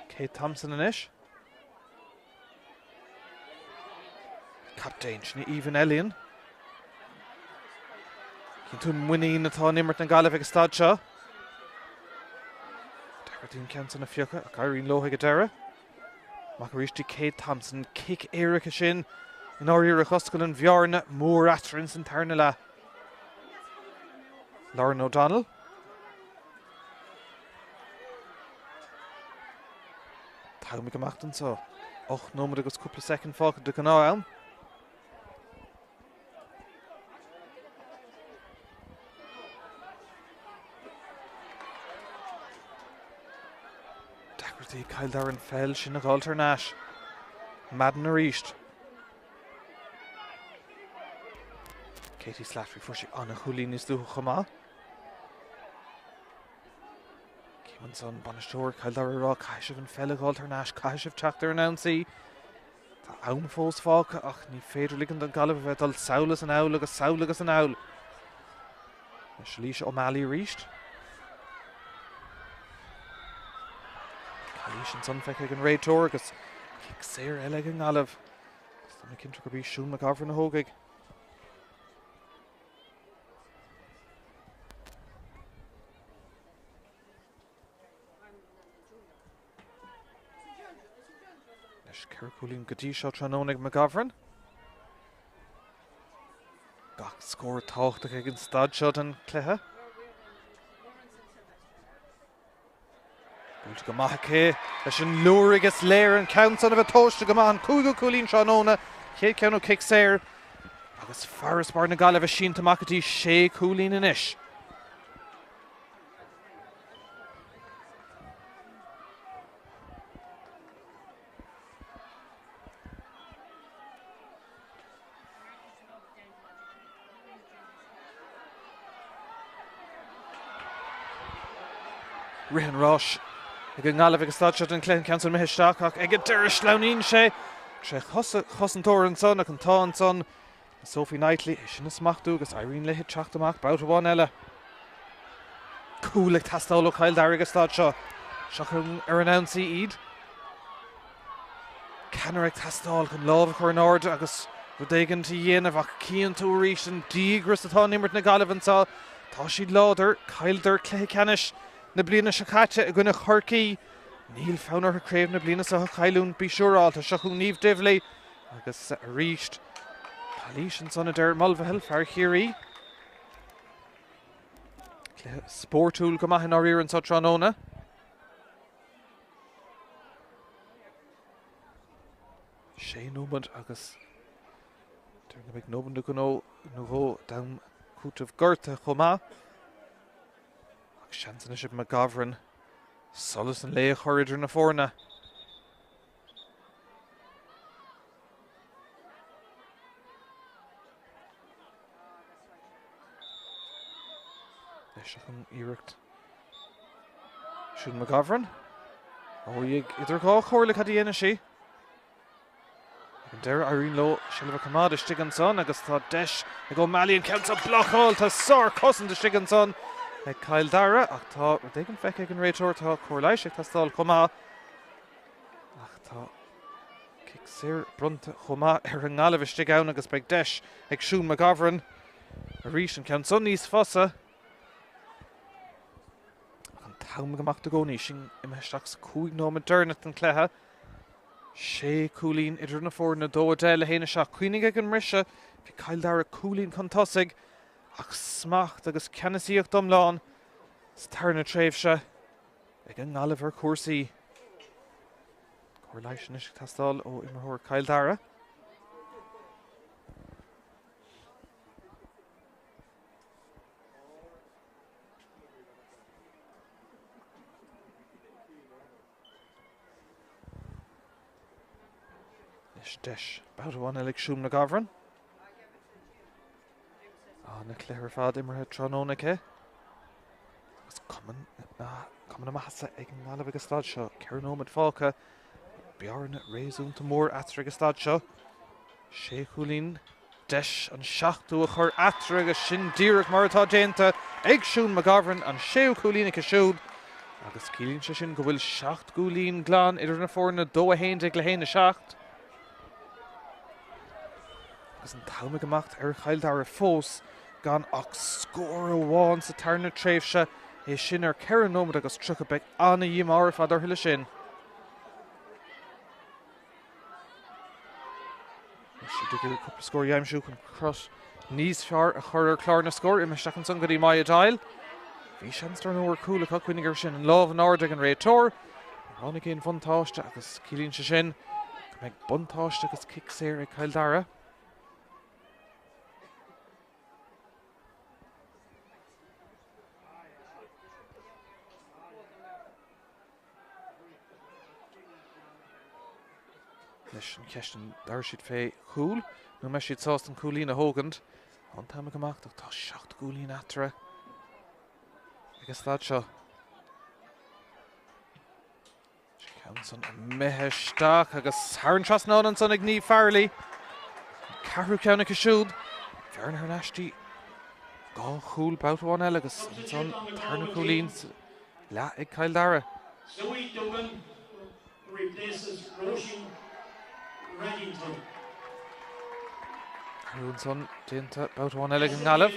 Kate Thompson anois. Captaen, sin í Aoibhinn Ellion. Cíonn tú an muinín atá in imirt na Gaillimhe ag an staid seo. Deacair an ceann san a phiocadh ach éiríonn leo ag an deireadh. Amach arís do Kate Thompson, cic éirice sin i ndáiríre a d'oscail an bhearna mór eatarthu ins an tarna leath. Lauren O'Donnell. T-am ag imeacht anseo. 8 nóiméad agus cúpla soicind fágtha de ghnáth-am. Deacrachtaí ag Cill Dara an pheil sin a dh'fháilt thar n-ais. Madden arís. Katie Slattery fuair sí an-chúilín níos luaithe chomh maith. Cím ansan bainisteoir Chill Dara ag rá caithfidh sibh an pheil a dh'fháilt thar n-ais, caithfidh sibh teacht ar an ionsaí. Tá am fós fágtha ach ní féidir ligean don Ghaillimh a bheith ag dul sall is anall agus sall agus anall. Anois Alicia O'Malley arís. Calaois ansan feicthe ag an réiteoir agus cic saor eile ag an nGaillimh. Tá mé cinnte gurb í Siún McGovern a thógfaidh. Anois 4 chúilín go dtí seo tráthnóna ag McGovern. Gach scór tábhachtach ag an staid seo den chluiche. Buailte go maith aici leis an liúr agus léir an ceann san a bheith tomhaiste go maith an cúigiú cúilín tráthnóna, chéad cheann ó chic saor agus farasbarr na Gaillimhe sínte amach go dtí sé chúilín anois. Rith an ráis ag an nGaillimh ag an staid seo den chluiche, an ceann san imithe isteach ach ag an deireadh sleamhnaíonn sé tré chosa chosantóir ansan ach an t-ádh ansan Sophie Knightley é sin a smachtú agus éiríonn léi teacht amach babhta amháin eile. Cúl ag teastáil ó Chill Dara ag an staid seo. Seo chugainn ar an ionsaí iad. Ceannaire ag teastáil chun lámh a chur in airde agus rud éigin a dhéanamh ach cíonn tú arís an díograis atá in imirt na Gaillimhe anseo. Tá siad láidir. Chailleadar cluiche ceannais na bliana seo caite i gcoinne Chorcaí. Níl fonn orthu craobh na bliana seo a chailliúint, bí siúráilte. Seo chugainn Niamh Divilly. Agus arís, calaois ansan a deir Mulvihill, fear Chiarraí. Cluiche spórtúil go maith i ndáiríre anseo tráthnóna. Sé nóiméad agus. Déarfainn go mbeidh nóiméad nó nó dhó d'am cúitimh gortaithe chomh maith. Ach seans anois ag McGovern solas an lae a chur idir na foirne. Anois an iarracht. Siún McGovern. Ó idir dhá chomhairle cad a dhéanfaidh sí? Ag an deireadh éiríonn leo seilbh a choimeád istigh ansan agus tá deis ag O'Malley an ceann seo blocáil. Tá sár-chosaint istigh ansan ag Cill Dara ach tá rud éigin feicthe ag an réiteoir. Tá cóir leighis ag teastáil chomh maith ach tá cic saor bronnta chomh maith ar an nGaillimh istigh ann agus beidh deis ag Siún McGovern arís an ceann san níos fusa. Ach an t-am ag imeacht i gcónaí, sinn imithe isteach sa 5 nóiméad deireanach den chluiche. Sé chúilín idir na foirne, 2, 10 le 1, 7. Cuimhnigh ag an mbriseadh, bhí Cill Dara cúilín chun tosaigh ach smacht agus ceannasaíocht iomlán sa tarna tréimhse ag an nGaillimh ar chúrsaí. Cóir leighis anois ag teastáil ó imreoir Chill Dara. Anois deis babhta amháin eile ag Siún McGovern. An-chluiche ar fad imeartha tráthnóna aici. Agus cuma na maitheasa ag an nGaillimh ag an staid seo. 4 nóiméad fágtha. Bearna réasúnta mór eatarthu ag an staid seo. Sé chúilín Deis an seachtú a chur eatarthu agus sin díreach mar atá déanta ag Siún McGovern, an séú cúilín aici siúd agus ciallaíonn sé sin go bhfuil 7 gcúilín glan idir na foirne, 2 11 le 1 7. Agus an t-am ag imeacht ar Chill Dara fós gan ach scór amháin sa tarna tréimhse, é sin ar 4 nóiméad agus 30, beidh an-dhíomá ar fad orthu leis sin. Siad ag iarraidh cúpla scór a aimsiú chun crot níos fearr a chur ar chlár na scór. Imithe isteach ansan go dtí Maya Doyle. Bhí seans dar ndóigh ar chúl acu, cuimhnigh air sin, an lámh in airde ag an réiteoir. Níor tháinig aon bhuntáiste agus ciallaíonn sé sin go mbeidh buntáiste agus cic saor ag Cill Dara. Anois an cheist an dtabharfaidh siad fé chúl nó an mbeidh siad sásta an cúilín a thógaint. Tá an t-am ag imeacht ach tá 7 gcúilín eatarthu ag an staid seo. Ceann san imithe isteach agus thar an trasnán ansan ag Niamh Farrelly. An ceathrú ceann aici siúd. Bearna thar n-ais dtí dhá chúl babhta amháin eile agus ansan tarna cúilín. Leath ag Cill Dara. Zoe Duggan replaces Róisín Reddington. Athrú ansan déanta babhta amháin eile ag an nGaillimh.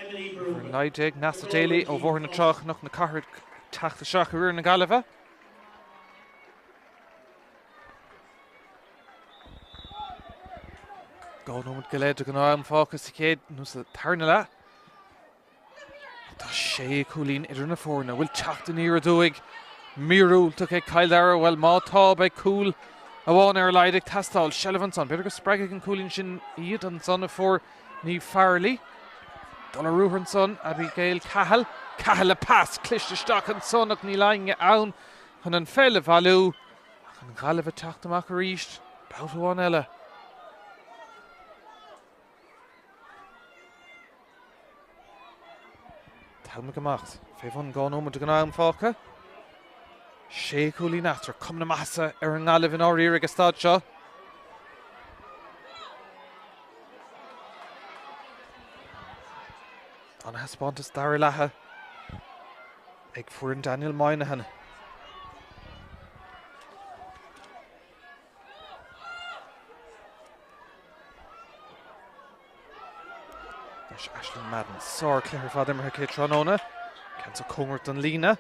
Uimhir 19, Neasa Daly ó Bhóthar na Trá Chnoc na Cathrach ag teacht isteach ar fhoireann na Gaillimhe. Dhá nóiméad go leith de ghnáth-am fágtha sa chéad nó sa tarna leath. Tá sé chúilín idir na foirne. Bhfuil teacht aniar aduaidh míorúilteach ag Cill Dara? Bhuel, má tá, beidh cúl amháin ar a laghad ag teastáil. Seilbh ansan. B'fhéidir go spreagfaidh an cúilín sin iad ansan a fuair Niamh Farrelly. Dul ar ruathar ansan, Abigail Cahill. Cahill le pas cliste isteach ansan ach níl éinne ann chun an pheil a bhailiú. Ach an Ghaillimh ag teacht amach arís. Babhta amháin eile. T-am ag imeacht. Fé bhun 2 nóiméad de ghnáth-am fágtha. Sé chúilín eatarthu. Cuma na maitheasa ar an nGaillimh i ndáiríre ag an staid seo. An-thaispeántas dara leatha ag foireann Daniel Moynihan. Anois Aisling Madden, sár-chluiche ar fad imeartha aici tráthnóna. Ceann seo cóngarach don líne.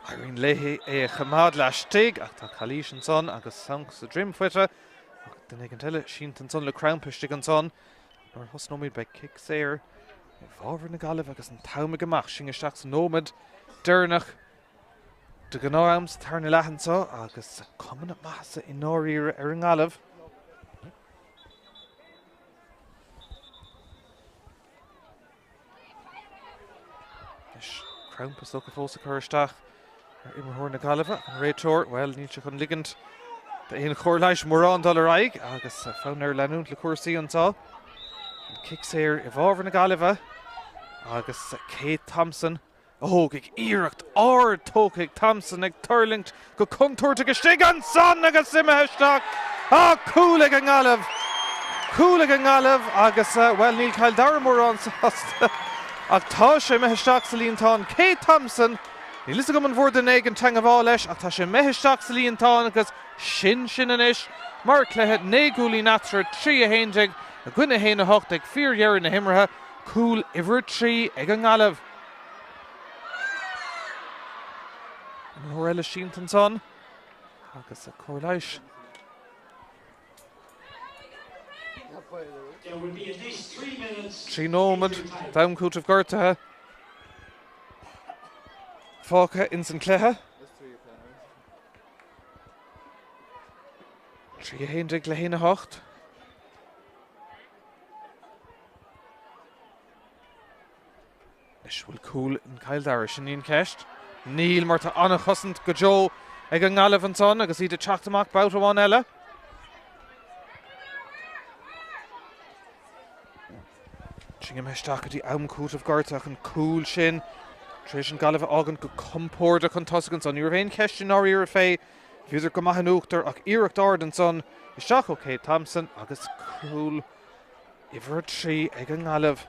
Éiríonn léi é a choimeád laistigh ach tá calaois ansan agus sonc sa droim faighte ach duine éigint eile sínte ansan le crampa istigh ansan. Nuair a thosnóimid beidh cic saor i bhfabhar na Gaillimhe agus an t-am ag imeacht. Sinn isteach sa nóiméad deireanach. De ghnáth-am sa tarna leath anseo agus cuma na maitheasa i ndáiríre ar an nGaillimh. Anois, crampa is dócha fós ag cur isteach ar imreoir na Gaillimhe, an réiteoir, bhuel, níl sé chun ligint d'aon chóir leighis mórán dul ar aghaidh agus fonn air leanúint le cúrsaí anseo. An cic saor i bhfabhar na Gaillimhe agus Kate Thompson a thógfaidh iarracht ard tógtha ag Thompson ag tuirlingt go contúirteach istigh ansan agus imithe isteach! Á, cúl ag an nGaillimh! Cúl ag an nGaillimh agus, bhuel, níl Cill Dara mórán sásta ach tá sé imithe isteach sa líontán. Kate Thompson, níl fhios agam an bhfuair duine éigin teangabháil leis ach tá sé imithe isteach sa líontán agus sin sin anois mar cluiche, 9 gcúilín eatarthu, 3 11 i gcoinne 1 8 ag fíordheireadh na himeartha, cúl uimhir 3 ag an nGaillimh. Imreoir eile sínte ansan agus cóir leighis. 3 nóiméad d'am cúitimh gortaithe fágtha ins an cluiche. 3 11 le 1 8. Anois, bhfuil cúl in Cill Dara? Sin í an cheist. Níl, mar tá an-chosaint go deo ag an nGaillimh ansan agus iad ag teacht amach babhta amháin eile. Sin imithe isteach go dtí am cúitimh gortaithe ach an cúl sin tar éis an Ghaillimh a fhágaint go compordach chun tosaigh ansan. Ní raibh aon cheist i ndáiríre fé. Bhíodar go maith in uachtar ach iarracht ard ansan isteach ó Kate Thompson agus cúl uimhir 3 ag an nGaillimh.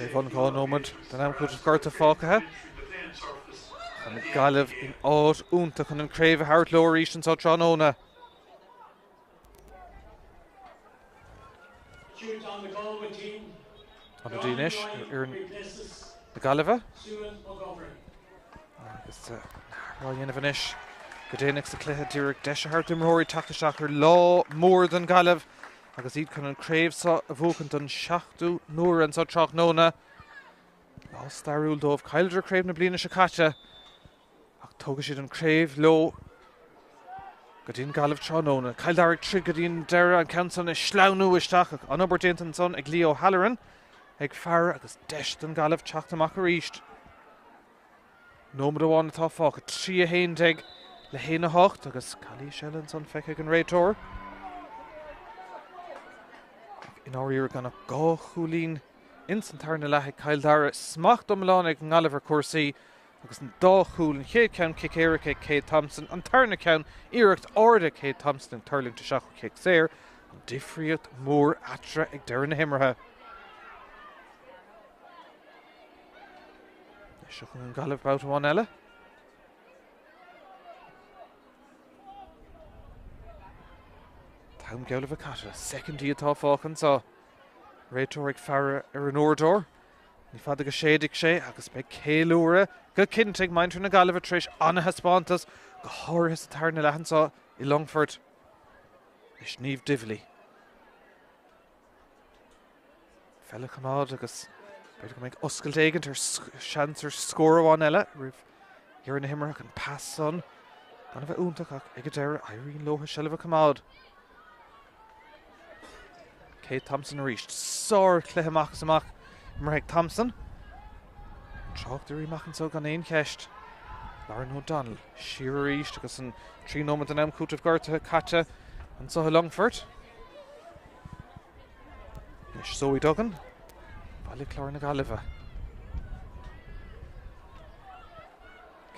Fé bhun 2 nóiméad den am cúitimh gortaithe fágtha. Tá an Ghaillimh in áit iontach chun an craobh a thabhairt leo arís anseo tráthnóna. Ionadaí anois ar fhoireann na Gaillimhe. Agus athrú á dhéanamh anois go déanach sa chluiche d'iarraidh deis a thabhairt d'imreoirí teacht isteach ar lá mór don Ghaillimh agus iad chun an craobh seo a bhuachan don seachtú n-uair anseo tráthnóna. Lá stairiúil dóibh. Chailleadar craobh na bliana seo caite. Ach tógfaidh siad an craobh leo go dtí an Ghaillimh tráthnóna. Cill Dara ag troid go dtí an deireadh, an ceann san ag sleamhnú isteach ach an obair déanta ansan ag Leo Halloran ag faire agus deis don Ghaillimh teacht amach arís. Nóiméad amháin atá fágtha, 3 11 le 1 8 agus calaois eile ansan feicthe ag an réiteoir. Ach i ndáiríre gan ach 2 chúilín ins an tarna leath ag Cill Dara, smacht iomlán ag an nGaillimh ar chúrsaí Agus an dá chúl, an chéad cheann cic éirice ag Kate Thompson, an tarna ceann iarracht ard ag Kate Thompson ag tuirlingt isteach ó chic saor, an difríocht mhór eatarthu ag deireadh na himeartha. Seo chugainn an Ghaillimh babhta amháin eile. T-am geall le bheith caite, soicindí atá fágtha anseo. Réiteoir ag faire ar an uaireadóir. Ní fada go séidfidh sé agus beidh ceiliúradh go cinnte ag muintir na Gaillimhe tar éis an-thaispeántas, go háirithe sa tarna leath anseo i Longfort. Anois Niamh Divilly. Peil a choimeád agus b'fhéidir go mbeidh oscailt éigint ar seans ar scór amháin eile roimh dheireadh na himeartha an pas san gan a bheith iontach ach ag an deireadh éiríonn leo seilbh a choimeád. Kate Thompson arís. Sár-chluiche amach is amach imeartha ag Thompson. Trácht uirthi amach anseo gan aon cheist. Lauren O'Donnell siar arís agus an 3 nóiméad den am cúitimh gortaithe caite anseo i Longfort. Anois Zoe Duggan, Baile Chláir na Gaillimhe.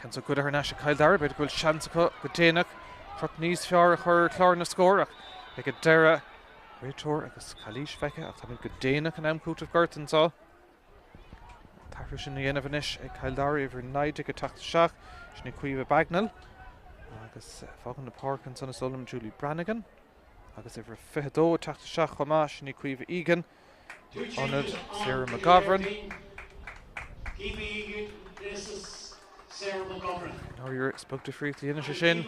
Ceann seo goidte thar n-ais ag Cill Dara, b'fhéidir go bhfuil seans acu go déanach crot níos fearr a chur ar chlár na scór ach ag an deireadh, réiteoir agus calaois feicthe ach táimid go déanach in am cúitimh gortaithe anseo. An t-athrú sin a dhéanamh anois ag Cill Dara, uimhir 19 ag teacht isteach, sin í Caoimhe Bagnall agus fágann na páirc ansan is dóigh liom Julie Brannigan agus uimhir 22 ag teacht isteach chomh maith, sin í Caoimhe Egan. Ionad Sarah McGovern. Dáiríre, is beag difríocht a dhéanann sé sin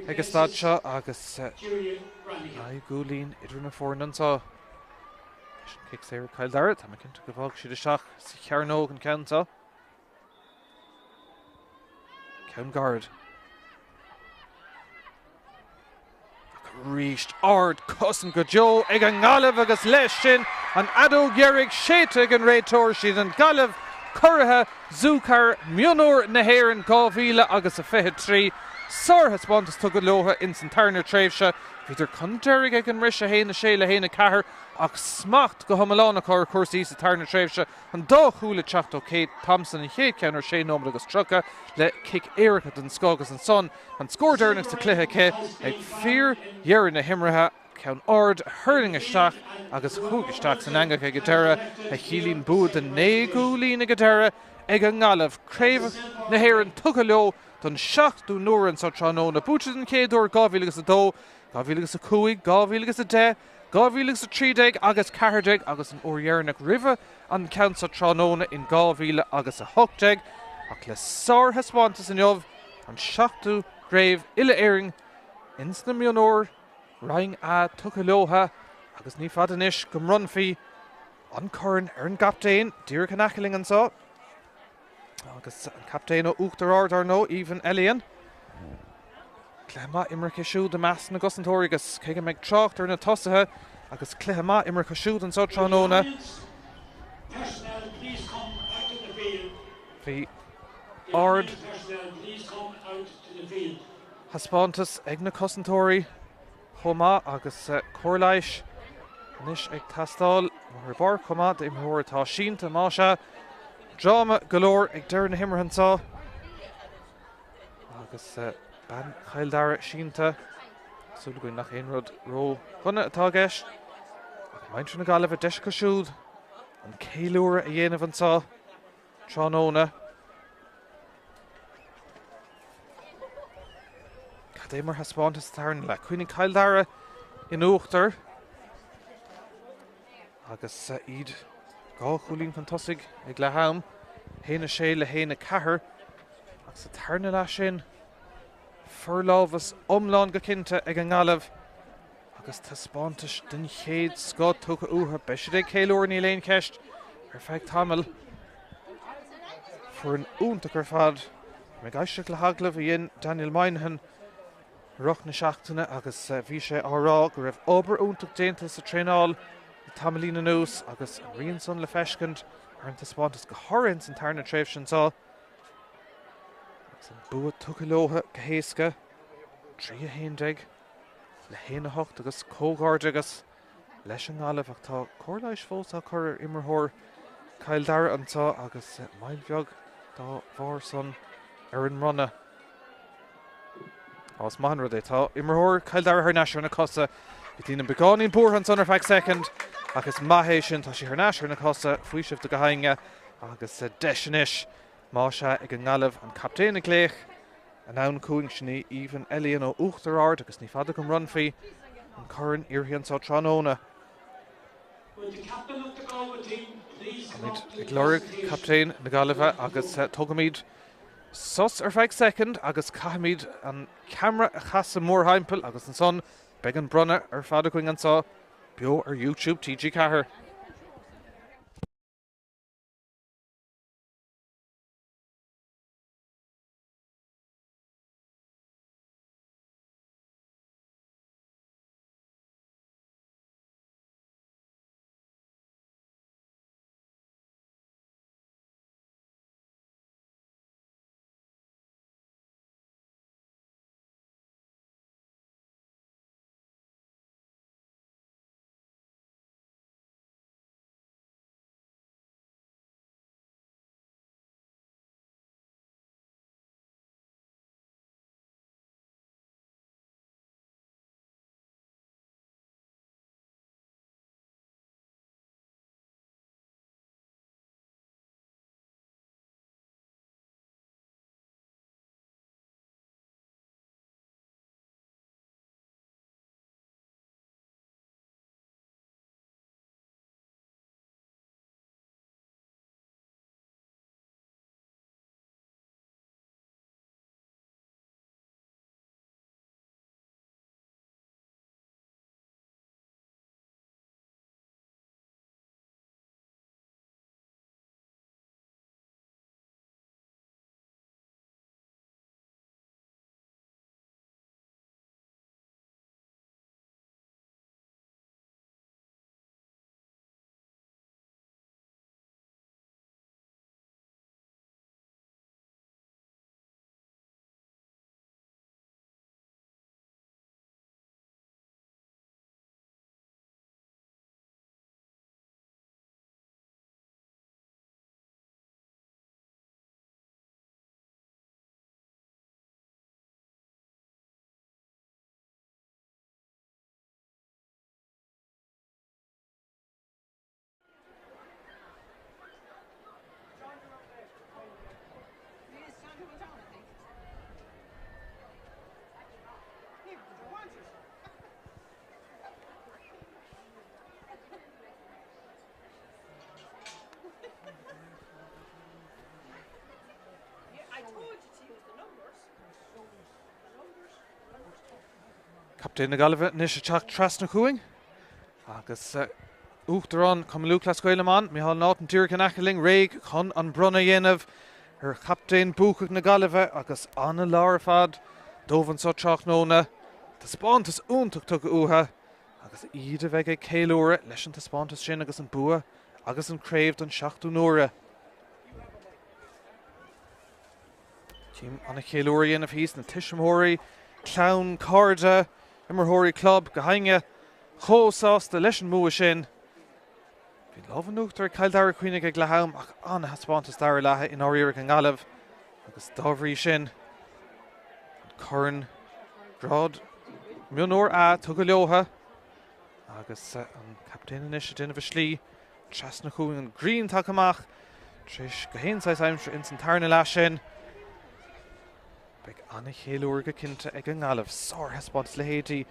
ag an staid seo agus 9 gcúilín idir na foirne anseo. Leis an cic saor ag Cill Dara, tá mé cinnte go bhfágfaidh siad isteach sa chearnóg an ceann seo. Ceann gairid. Ach arís ardchosaint go deo ag an nGaillimh agus leis sin an fheadóg dheiridh séidte ag an réiteoir. Siad an Ghaillimh curaithe Zúcar Mionúir na hÉireann 2000 agus a 23. Sárthaispeántas tugtha leo ins an tarna tréimhse. Bhíodar chun deiridh ag an mbriseadh 1, 6 le 1, 4 ach smacht go hiomlán acu ar chúrsaí sa tarna tréimhse. An dá chúl ag teacht ó Kate Thompson, an chéad cheann ar 6 nóiméad agus 30 le cic éirice den scoth agus ansan an scór deireanach sa chluiche aici ag fíor-dheireadh na himeartha, ceann ard a thuirling isteach agus a chuaigh isteach san eangach ag an deireadh, a chiallaíonn bua de 9 gcúilín ag an deireadh ag an nGaillimh. Craobh na hÉireann tugtha leo don seachtú n-uair anso tráthnóna, buaite den chéad uair 2002, 2005, 2010, 2013 agus 14 agus an uair dheireanach roimhe an ceann seo tráthnóna in 2018 ach le sárthaispeántas inniu, an seachtú craobh uile-Éireann ins na mionúir, Roinn A tugtha leotha agus ní fada anois go mbronnfaí an corn ar an gcaptaen díreach in aice linn anseo. Agus an captaen ó Uachtar Ard, ar ndóigh, Aoibhinn Elian. Cluiche maith imeartha siúd i measc na gcosantóirí agus cé go mbeidh trácht ar na tosaithe agus cluiche maith imeartha siúd anseo tráthnóna, bhí ard thaispeántas ag na cosantóirí. chomh maith agus cóir leighis anois ag teastáil ar an bpáirc chomh maith d'imreoir atá sínte, más ea. Dráma go leor ag deireadh na himeartha anseo agus bean Chill Dara sínte. Súil againn nach aon rud ró-dhona atá i gceist ach muintir na Gaillimhe deis acu siúd an ceiliúradh a dhéanamh anseo tráthnóna. Cad é mar thaispeántas sa tarna leath. Cuimhnigh Cill Dara in uachtar agus iad 2 chúilín chun tosaigh ag leath am, 1 6 le 1 4 ach sa tarna leath sin forlámhas iomlán go cinnte ag an nGaillimh. Agus taispeántais den chéad scoth tugtha uathu, beidh siad ag ceiliúradh, níl aon cheist, ar feadh tamaill. Foireann iontach ar fad. Bhí mé ag éisteacht le hagallamh a dhein Daniel Moynihan i rith na seachtaine agus bhí sé á rá go raibh obair iontach déanta sa traenáil le tamaillín anuas agus an rian san le feiscint ar an taispeántas, go háirithe ins an tarna tréimhse anseo. Agus an bua tugtha leo go héasca, 3 11. Le 1 8 agus comhghairdeachas leis an nGaillimh ach tá cóir leighis fós á cur ar imreoir Chill Dara anseo agus moill bheag dá bharr san ar an mbronnadh. Á is maith an rud é. Tá imreoir Chill Dara thar n-ais ar na cosa. Bhí daoine beagáinín buartha ansan ar feadh soicind ach is maith é sin. Tá sí thar n-ais ar na cosa, faoiseamh do gach éinne agus deis anois más ea ag an nGaillimh an captaen ag glaoch. Anonn chugainn, sin í Aoibhinn Elian ó Uachtar Ard agus ní fada go mbronnfaí an corn uirthi anseo tráthnóna. Táimid ag lorg captaen na Gaillimhe agus tógfaimid sos ar feadh soicind agus caithfimid an ceamara a chasadh mórthimpeall agus ansan beidh an bronnadh ar fad againn anseo beo ar YouTube TG4. Captaen na Gaillimhe anois ag teacht trasna chugainn agus Uachtarán Chumann Lúthchleas Gael iomána, Micheál Naughton díreach in aice linn, réidh chun an bronnadh a dhéanamh ar chaptaen buacach na Gaillimhe agus ana-lá ar fad dóibh anseo tráthnóna. Taispeántas iontach tugtha uathu agus iad a bheidh ag ceiliúradh leis an taispeántas sin agus an bua agus an craobh don seachtú n-uaire. Tchím ana-cheiliúradh á dhéanamh thíos, na tuismitheoirí, clann, cairde, imreoirí club, gach éinne chomh sásta leis an mbua sin. Bhí lámh in uachtar ag Cill Dara cuimhnigh ag leath am ach an-thaispeántas dara leath i ndáiríre ag an nGaillimh agus dá bhrí sin an corn grád mionúr A tugtha leotha agus an captaen anois ag déanamh a slí Trasna chugainn an ghrian tagtha amach tar éis gach aon saghas aimsire ins an tarna leath sin. Beidh ana-cheiliúradh go cinnte ag an nGaillimh. Sárthaispeántas leithéidí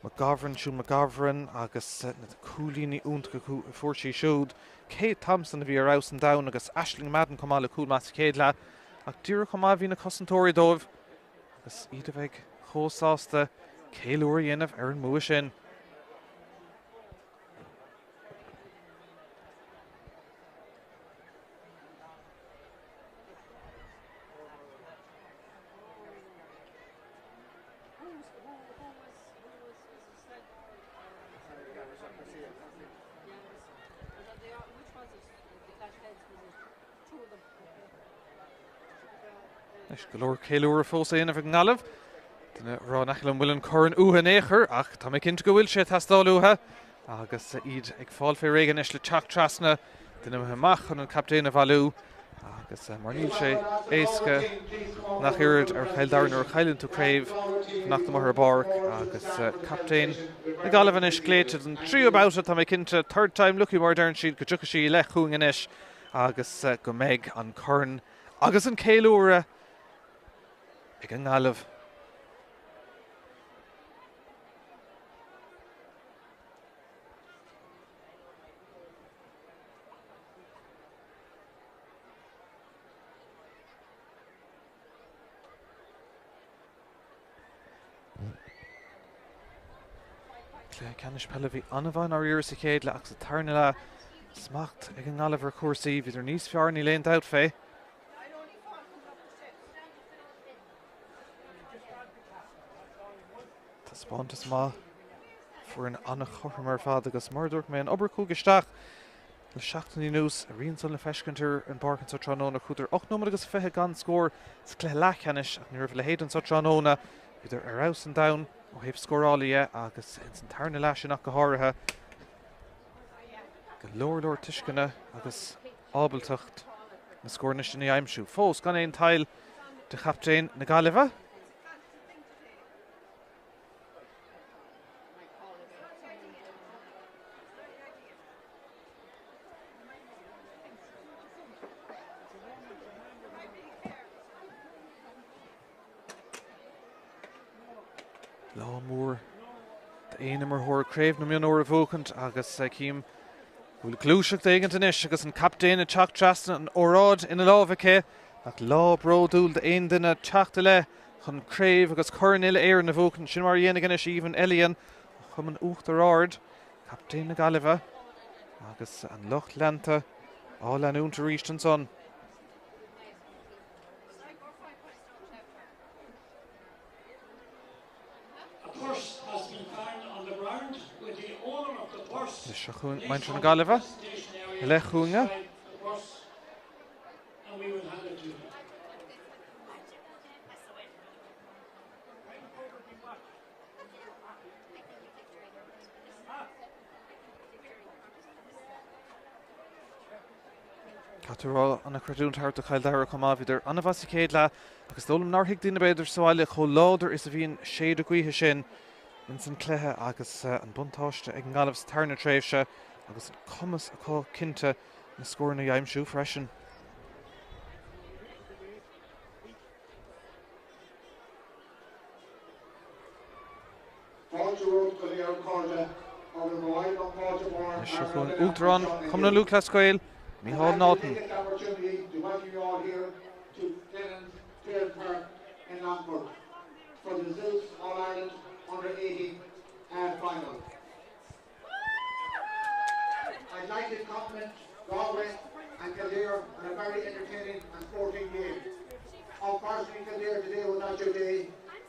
McGovern, Siún McGovern agus na cúilíní iontacha a fuair sí siúd. Kate Thompson a bhí ar fheabhas an domhain agus Aisling Madden chomh maith le cúl maith sa chéad leath. Ach díreach chomh maith a bhí na cosantóirí dóibh agus iad a bheidh chomh sásta ceiliúradh a dhéanamh ar an mbua sin. Anois go leor ceiliúradh fós á dhéanamh ag an nGaillimh. Duine a rá in aice liom an bhfuil an corn uathu in aon chor ach tá mé cinnte go bhfuil sé ag teastáil uathu agus iad ag fáil fé réidh anois le teacht trasna. Duine imithe amach chun an captaen a bhailiú agus mar níl sé éasca nach oiread ar Chill Dara nuair a chailleann tú craobh fanacht amuigh ar an bpáirc agus captaen na Gaillimhe anois glaoite don tríú babhta tá mé cinnte third time lucky mar a deireann siad go dtiocfaidh sí i leith chugainn anois agus go mbeidh an corn agus an ceiliúradh ag an nGaillimh. Cluiche ceannais peile a bhí an-mhaith i ndáiríre sa chéad leath ach sa tarna leath, smacht ag an nGaillimh ar chúrsaí. Bhíodar níos fearr, níl aon dabht fé. Taispeántas maith, foireann an-chothrom ar fad agus mar a dúirt mé, an obair a chuaigh isteach Le seachtainí anuas, a rian san le feiscint ar an bpáirc anseo tráthnóna. Chuadar 8 nóiméad agus 20 gan scór sa chluiche leathcheannais ach ní raibh a leithéid anseo tráthnóna. Bhíodar ar fheabhas an domhan ó thaobh scórála dhe agus ins an tarna leath sin ach go háirithe. Go leor leor tuisceana agus ábaltacht na scóranna sin a aimsiú. Fós gan aon tadhall de chaptaen na Gaillimhe. Lá mór d'aon imreoir Craobh na Mionúr a bhuachaint agus cím go bhfuil gluaiseacht éigint anois agus an captaen ag teacht trasna an óráid ina lámh aici. Nach lá bródúil d'aon duine teacht i leith chun craobh agus corn uile-Éireann a bhuachaint. Sin mar a dhéanfaidh anois Aoibhinn Elian ó Chumann Uachtar Ard. Captaen na Gaillimhe agus an lucht leanta á leanúint arís ansan. Anois seo chugainn muintir na Gaillimhe i leith chugainne. Caithfidh tú a rá an-chreidiúint a thabhairt do Chill Dara chomh maith. Bhíodar an-mhaith sa chéad leath agus is dóigh liom nár thuig daoine b'fhéidir sa bhaile chomh láidir is a bhí an séideadh gaoithe sin ins an cluiche agus an buntáiste ag an nGaillimh sa tarna tréimhse agus an cumas acu cinnte na scóranna a aimsiú freisin. Fáilte romhat go léir a chairde agus ba mhaith liom fáilte mhór Anois seo chugainn Uachtarán Chumann na Lúthchleas Gael, Micheál Naughton. Cairn Park in Longford for the Zeus All-Ireland Under-18 final. I'd like to compliment Galway and Kildare on a very entertaining and sporting game. Unfortunately, Kildare today was not your day.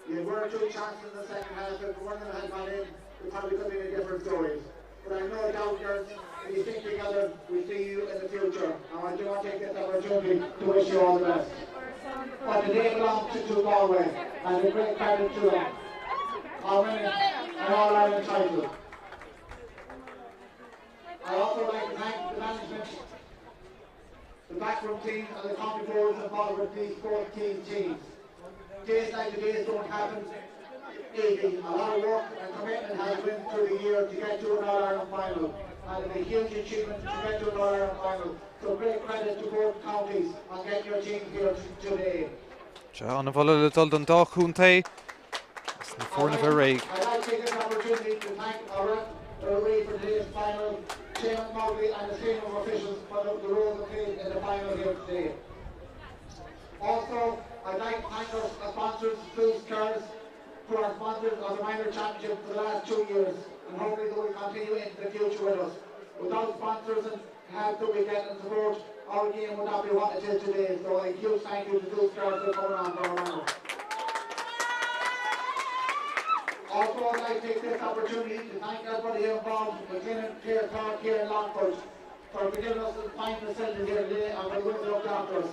You had one or two chances in the second half. If one of them had gone in, it probably could have been a different story. But I've no doubt, girls, if you stick together, we'll see you in the future. And I do want to take this opportunity to wish you all the best. But today belongs to, to Galway, and a great credit to them on winning an All-Ireland title. I'd also like to thank the management, the backroom team and the county boards involved with these 14 teams. Days like today's don't happen easy. A lot of work and commitment has been through the year to get to an All-Ireland final. And it's a huge achievement to get to an All-Ireland final. So great credit to both counties on getting your teams here today. Sea, an-mholadh le dul don dá chontae as na foirne a bheith réidh. I'd like to take this opportunity to thank our referee for today's final, Chairman Mowgli and the team of officials for the role they played in the final here today. Also, I'd like to thank our sponsors, Blues Cars, who are sponsors of the Minor Championship for the last 2 years, and hopefully they will continue into the future with us. Without sponsors and help that we get and support, our game would not be what it is today. So a huge thank you to Blues Cars for coming on for our minor. Also, I'd like to take this opportunity to thank everybody involved with Glennon Pier Park here in Longford for giving us the fine facility here today and for the ones that looked after us.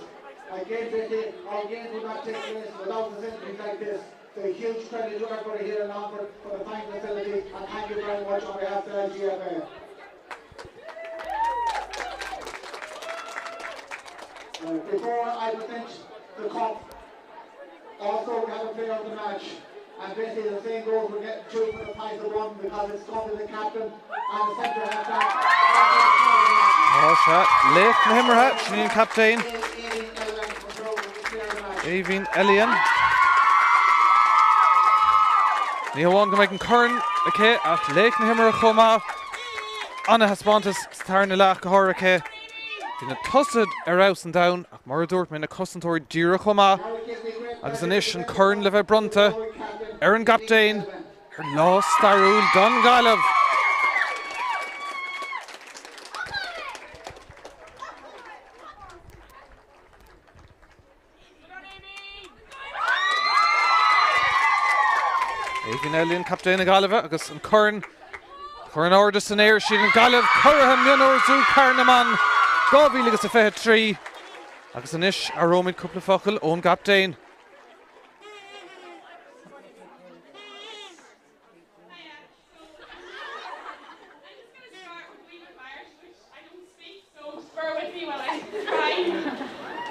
Again, today, our games would not take place without facilities like this. So a huge credit to everybody here in Longford for the fine facility, and thank you very much on behalf of the LGFA. Before I present the cup, also we have a player of the match. And basically the same goes, we're getting 2 for the price of 1 because it's come to the captain and the centre half back. Tá sé laoch na himeartha, sin í an captaen. Aoibhinn Elian. Ní hamháin go mbeidh an corn aici ach laoch na himeartha chomh maith. Ana-thaispeántas sa tarna leath go háirithe aici. Bhí na tosaithe ar fheabhas an domhan ach mar a dúirt mé na cosantóirí díreach chomh maith. Agus anois an corn le bheith bronnta ar an gcaptaen ar lá stairiúil don Ghaillimh. Aoibhinn Elian, captaen na Gaillimhe, agus an corn curtha in airde san aer. Siad an Ghaillimh curaithe mionúir Zúcar na mBan 2023. Agus anois aireoimid cúpla focal ón gcaptaen.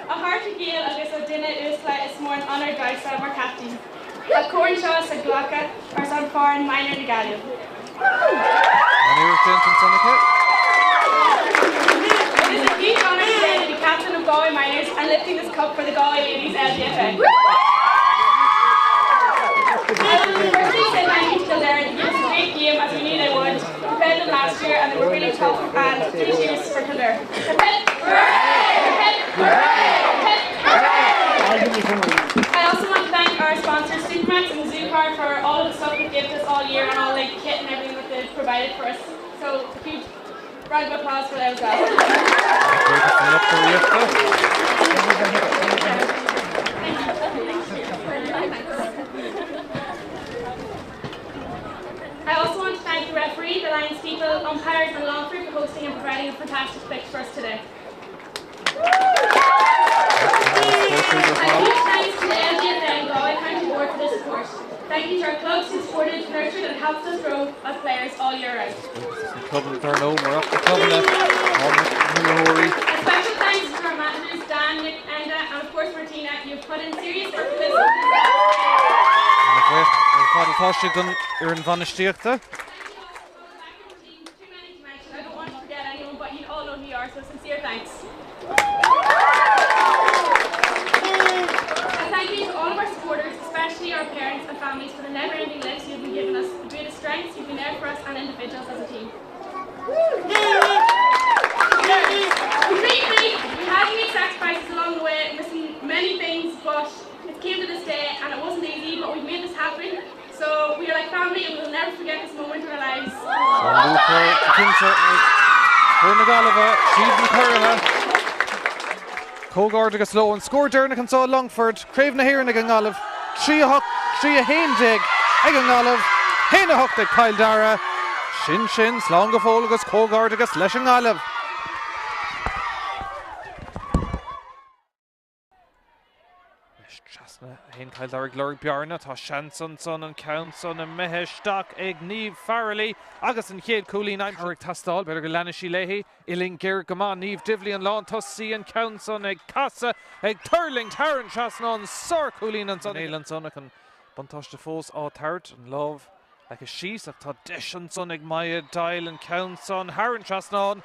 A chairde Gael agus a dhaoine uaisle, is mór an onóir domhsa mar chaptaen an corn seo a ghlacadh ar son foireann minor na Gaillimhe. An-iarracht déanta ansan aici. It is a huge honour today to be captain of Galway Minors and lifting this cup for the Galway Ladies LGFA. I will firstly say thank you to Kildare, they gave us a great game as we knew they would. We played them last year and they were really tough and three cheers for Kildare. Hip hip hooray! Hip hip hooray! Hip hip hooray! I also want to thank our sponsors Supermax and Zoocar for all of the stuff they've given us all year and all the kit and everything that they've provided for us. So a huge round of applause for them as well. Buíochas don lucht urraíochta. I also want to thank the referee, the Lions people, umpires and Longford for hosting and providing a fantastic pitch for us today. A huge thanks to the LGFA and Galway County Board for their support. Thank you to our clubs who supported, nurtured and helped us grow as players all year round. Clubanna dar ndóigh, mar ach na clubanna, tá na himreoirí. A special thanks to our managers Dan, Nick, Enda and of course Martina, you've put in serious work for this. Ana-bhuíoch ar fad atá siad don fhoireann bhainistíochta. Thank you also to all the backroom team, too many to mention, I don't want to forget anyone but you all know who you are, so sincere thanks. A thank you to all of our supporters, especially our parents and families for the never-ending lifts you've been giving us, the greatest strengths you've been there for us and individuals as a team. Completely, we had to make sacrifices along the way, missing many things, but it came to this day and it wasn't easy, but we've made this happen. So we are like family and we will never forget this moment in our lives. Tá lúcháir cinnte ag foireann na Gaillimhe, siad na curaithe. Comhghairdeachas leo. An scór deireanach anseo i Longfort, Craobh na hÉireann ag an nGaillimh, 3 8, 3 11 ag an nGaillimh, 1 8 ag Cill Dara. Sin sin, slán go fóill agus comhghairdeachas leis an nGaillimh. Anois trasna a théann Cill Dara ag lorg bearna. Tá seans ansan an ceann san imithe isteach ag Niamh Farrelly agus an chéad chúilín aimsithe. Ag teastáil, b'fhéidir go leanfaidh sí léi. Uillinn géar go maith, Niamh Divilly an lántosaí, an ceann san ag casadh, ag tuirlingt thar an trasnán. Sárchúilín ansan. Néill ansan ach an buntáiste fós á tabhairt. An lámh Leagtha síos ach tá deis ansan ag Maya Doyle an ceann san thar an trasnán.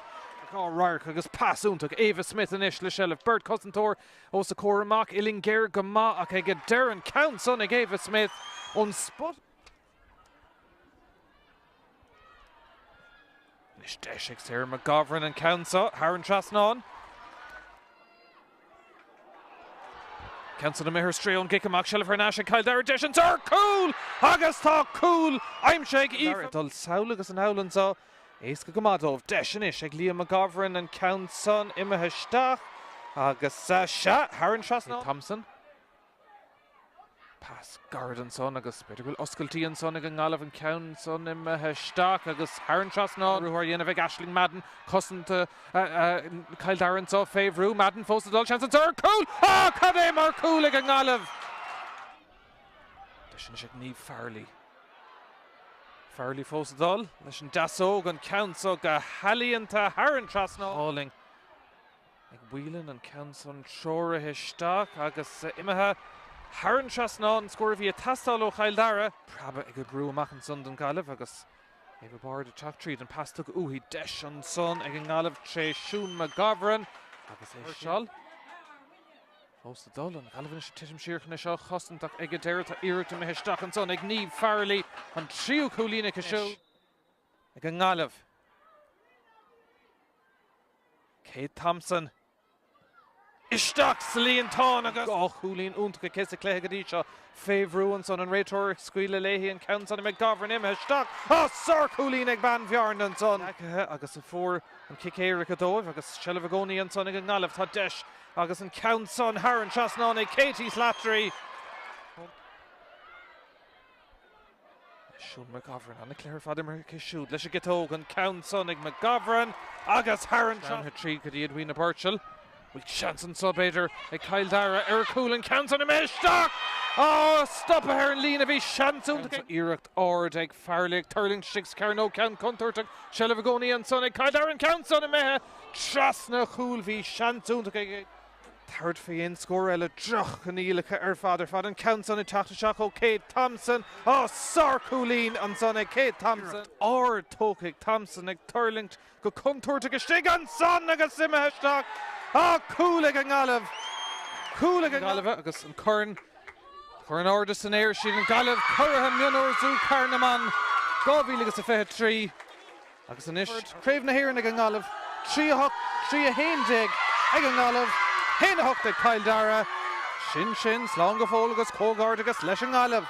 Dhá radharc agus pas iontach. Ava Smith anois le seilbh. Beirt chosantóir os a comhair amach. Uillinn géar go maith ach ag an deireadh an ceann san ag Ava Smith ón spota. Anois deis ag Sarah McGovern an ceann seo thar an trasnán. Ceann san imithe ar strae ón gcic amach, seilbh thar n-ais ag Cill Dara, deis anseo ar chúl agus tá cúl aimsithe ag Aoife. Dul sall agus anall anseo, éasca go maith dóibh. Deis anois ag Leah McGovern an ceann san imithe isteach agus sea, thar an trasnán. Thompson. Pas gairid ansan agus b'fhéidir go bhfuil oscailtí ansan ag an nGaillimh, an ceann san imithe isteach agus thar an trasnán. Ruathar á dhéanamh ag Aisling Madden, cosaint Chill Dara anseo fé bhrú. Madden fós ag dul, seans anseo ar chúl! Á, cad é mar chúl ag an nGaillimh! Deis anois ag Niamh Farrelly. Farrelly fós ag dul leis an deasóg, an ceann so go healaíonta thar an trasnán. Álainn. Ag Whelan an ceann san treoraithe isteach agus imithe thar an trasnán, scór a bhí ag teastáil ó Chill Dara. Preabadh ag oibriú amach ansan don Ghaillimh agus Ava Bard ag teacht tríd an pas tugtha uaithi. Deis ansan ag an nGaillimh tré Siún McGovern agus é seal fós ag dul. An Ghaillimh anois ag titim siar chun é seo a chosaint ach ag an deireadh tá iarracht imithe isteach ansan ag Niamh Farrelly, an tríú cúilín aici siúd ag an nGaillimh. Kate Thompson isteach sa líontán agus dhá chúilín iontach aici sa chluiche go dtí seo. Fé bhrú ansan, an réiteoir ag scaoileadh léi an ceann san McGovern imithe isteach. Á, sárchúilín ag bean Bhearna ansan. Leagtha agus a fuair an cic éirice dóibh agus seilbh i gcónaí ansan ag an nGaillimh. Tá deis agus an ceann san thar an trasnán ag Katie Slattery. Siún McGovern, an-chluiche ar fad imeartha aici siúd leis an gciotóg, an ceann san ag McGovern agus thar an trasnán tríd go dtí Edwina Birchall. Bhfuil seans anseo b'fhéidir ag Cill Dara ar chúl, an ceann san imithe isteach! Á, stoptha ar an líne, bhí seans iontach ag. Iarracht ard ag Farrelly ag tuirlingt istigh sa chearnóg, ceann contúirteach, seilbh i gcónaí ansan ag Cill Dara, an ceann san imithe trasna an chúil, bhí seans iontach ag. Tabhairt faoi aon scór eile, droch-choinníollacha ar fad ar fad. An ceann san ag teacht isteach ó Kate Thompson. Á, sárchúilín ansan ag Kate Thompson. Ard tógtha ag Thompson ag tuirlingt go contúirteach istigh ansan agus imithe isteach. Á, cúl ag an nGaillimh! Cúl ag an nGaillimh agus an corn curtha in airde san aer. Siad an Ghaillimh curaithe mionúir Zú Cathair na mBan 2023. Agus anois, Craobh na hÉireann ag an nGaillimh, 3 8, 3 11 ag an nGaillimh, 1 8 ag Cill Dara. Sin sin, slán go fóill agus comhghairdeachas leis an nGaillimh.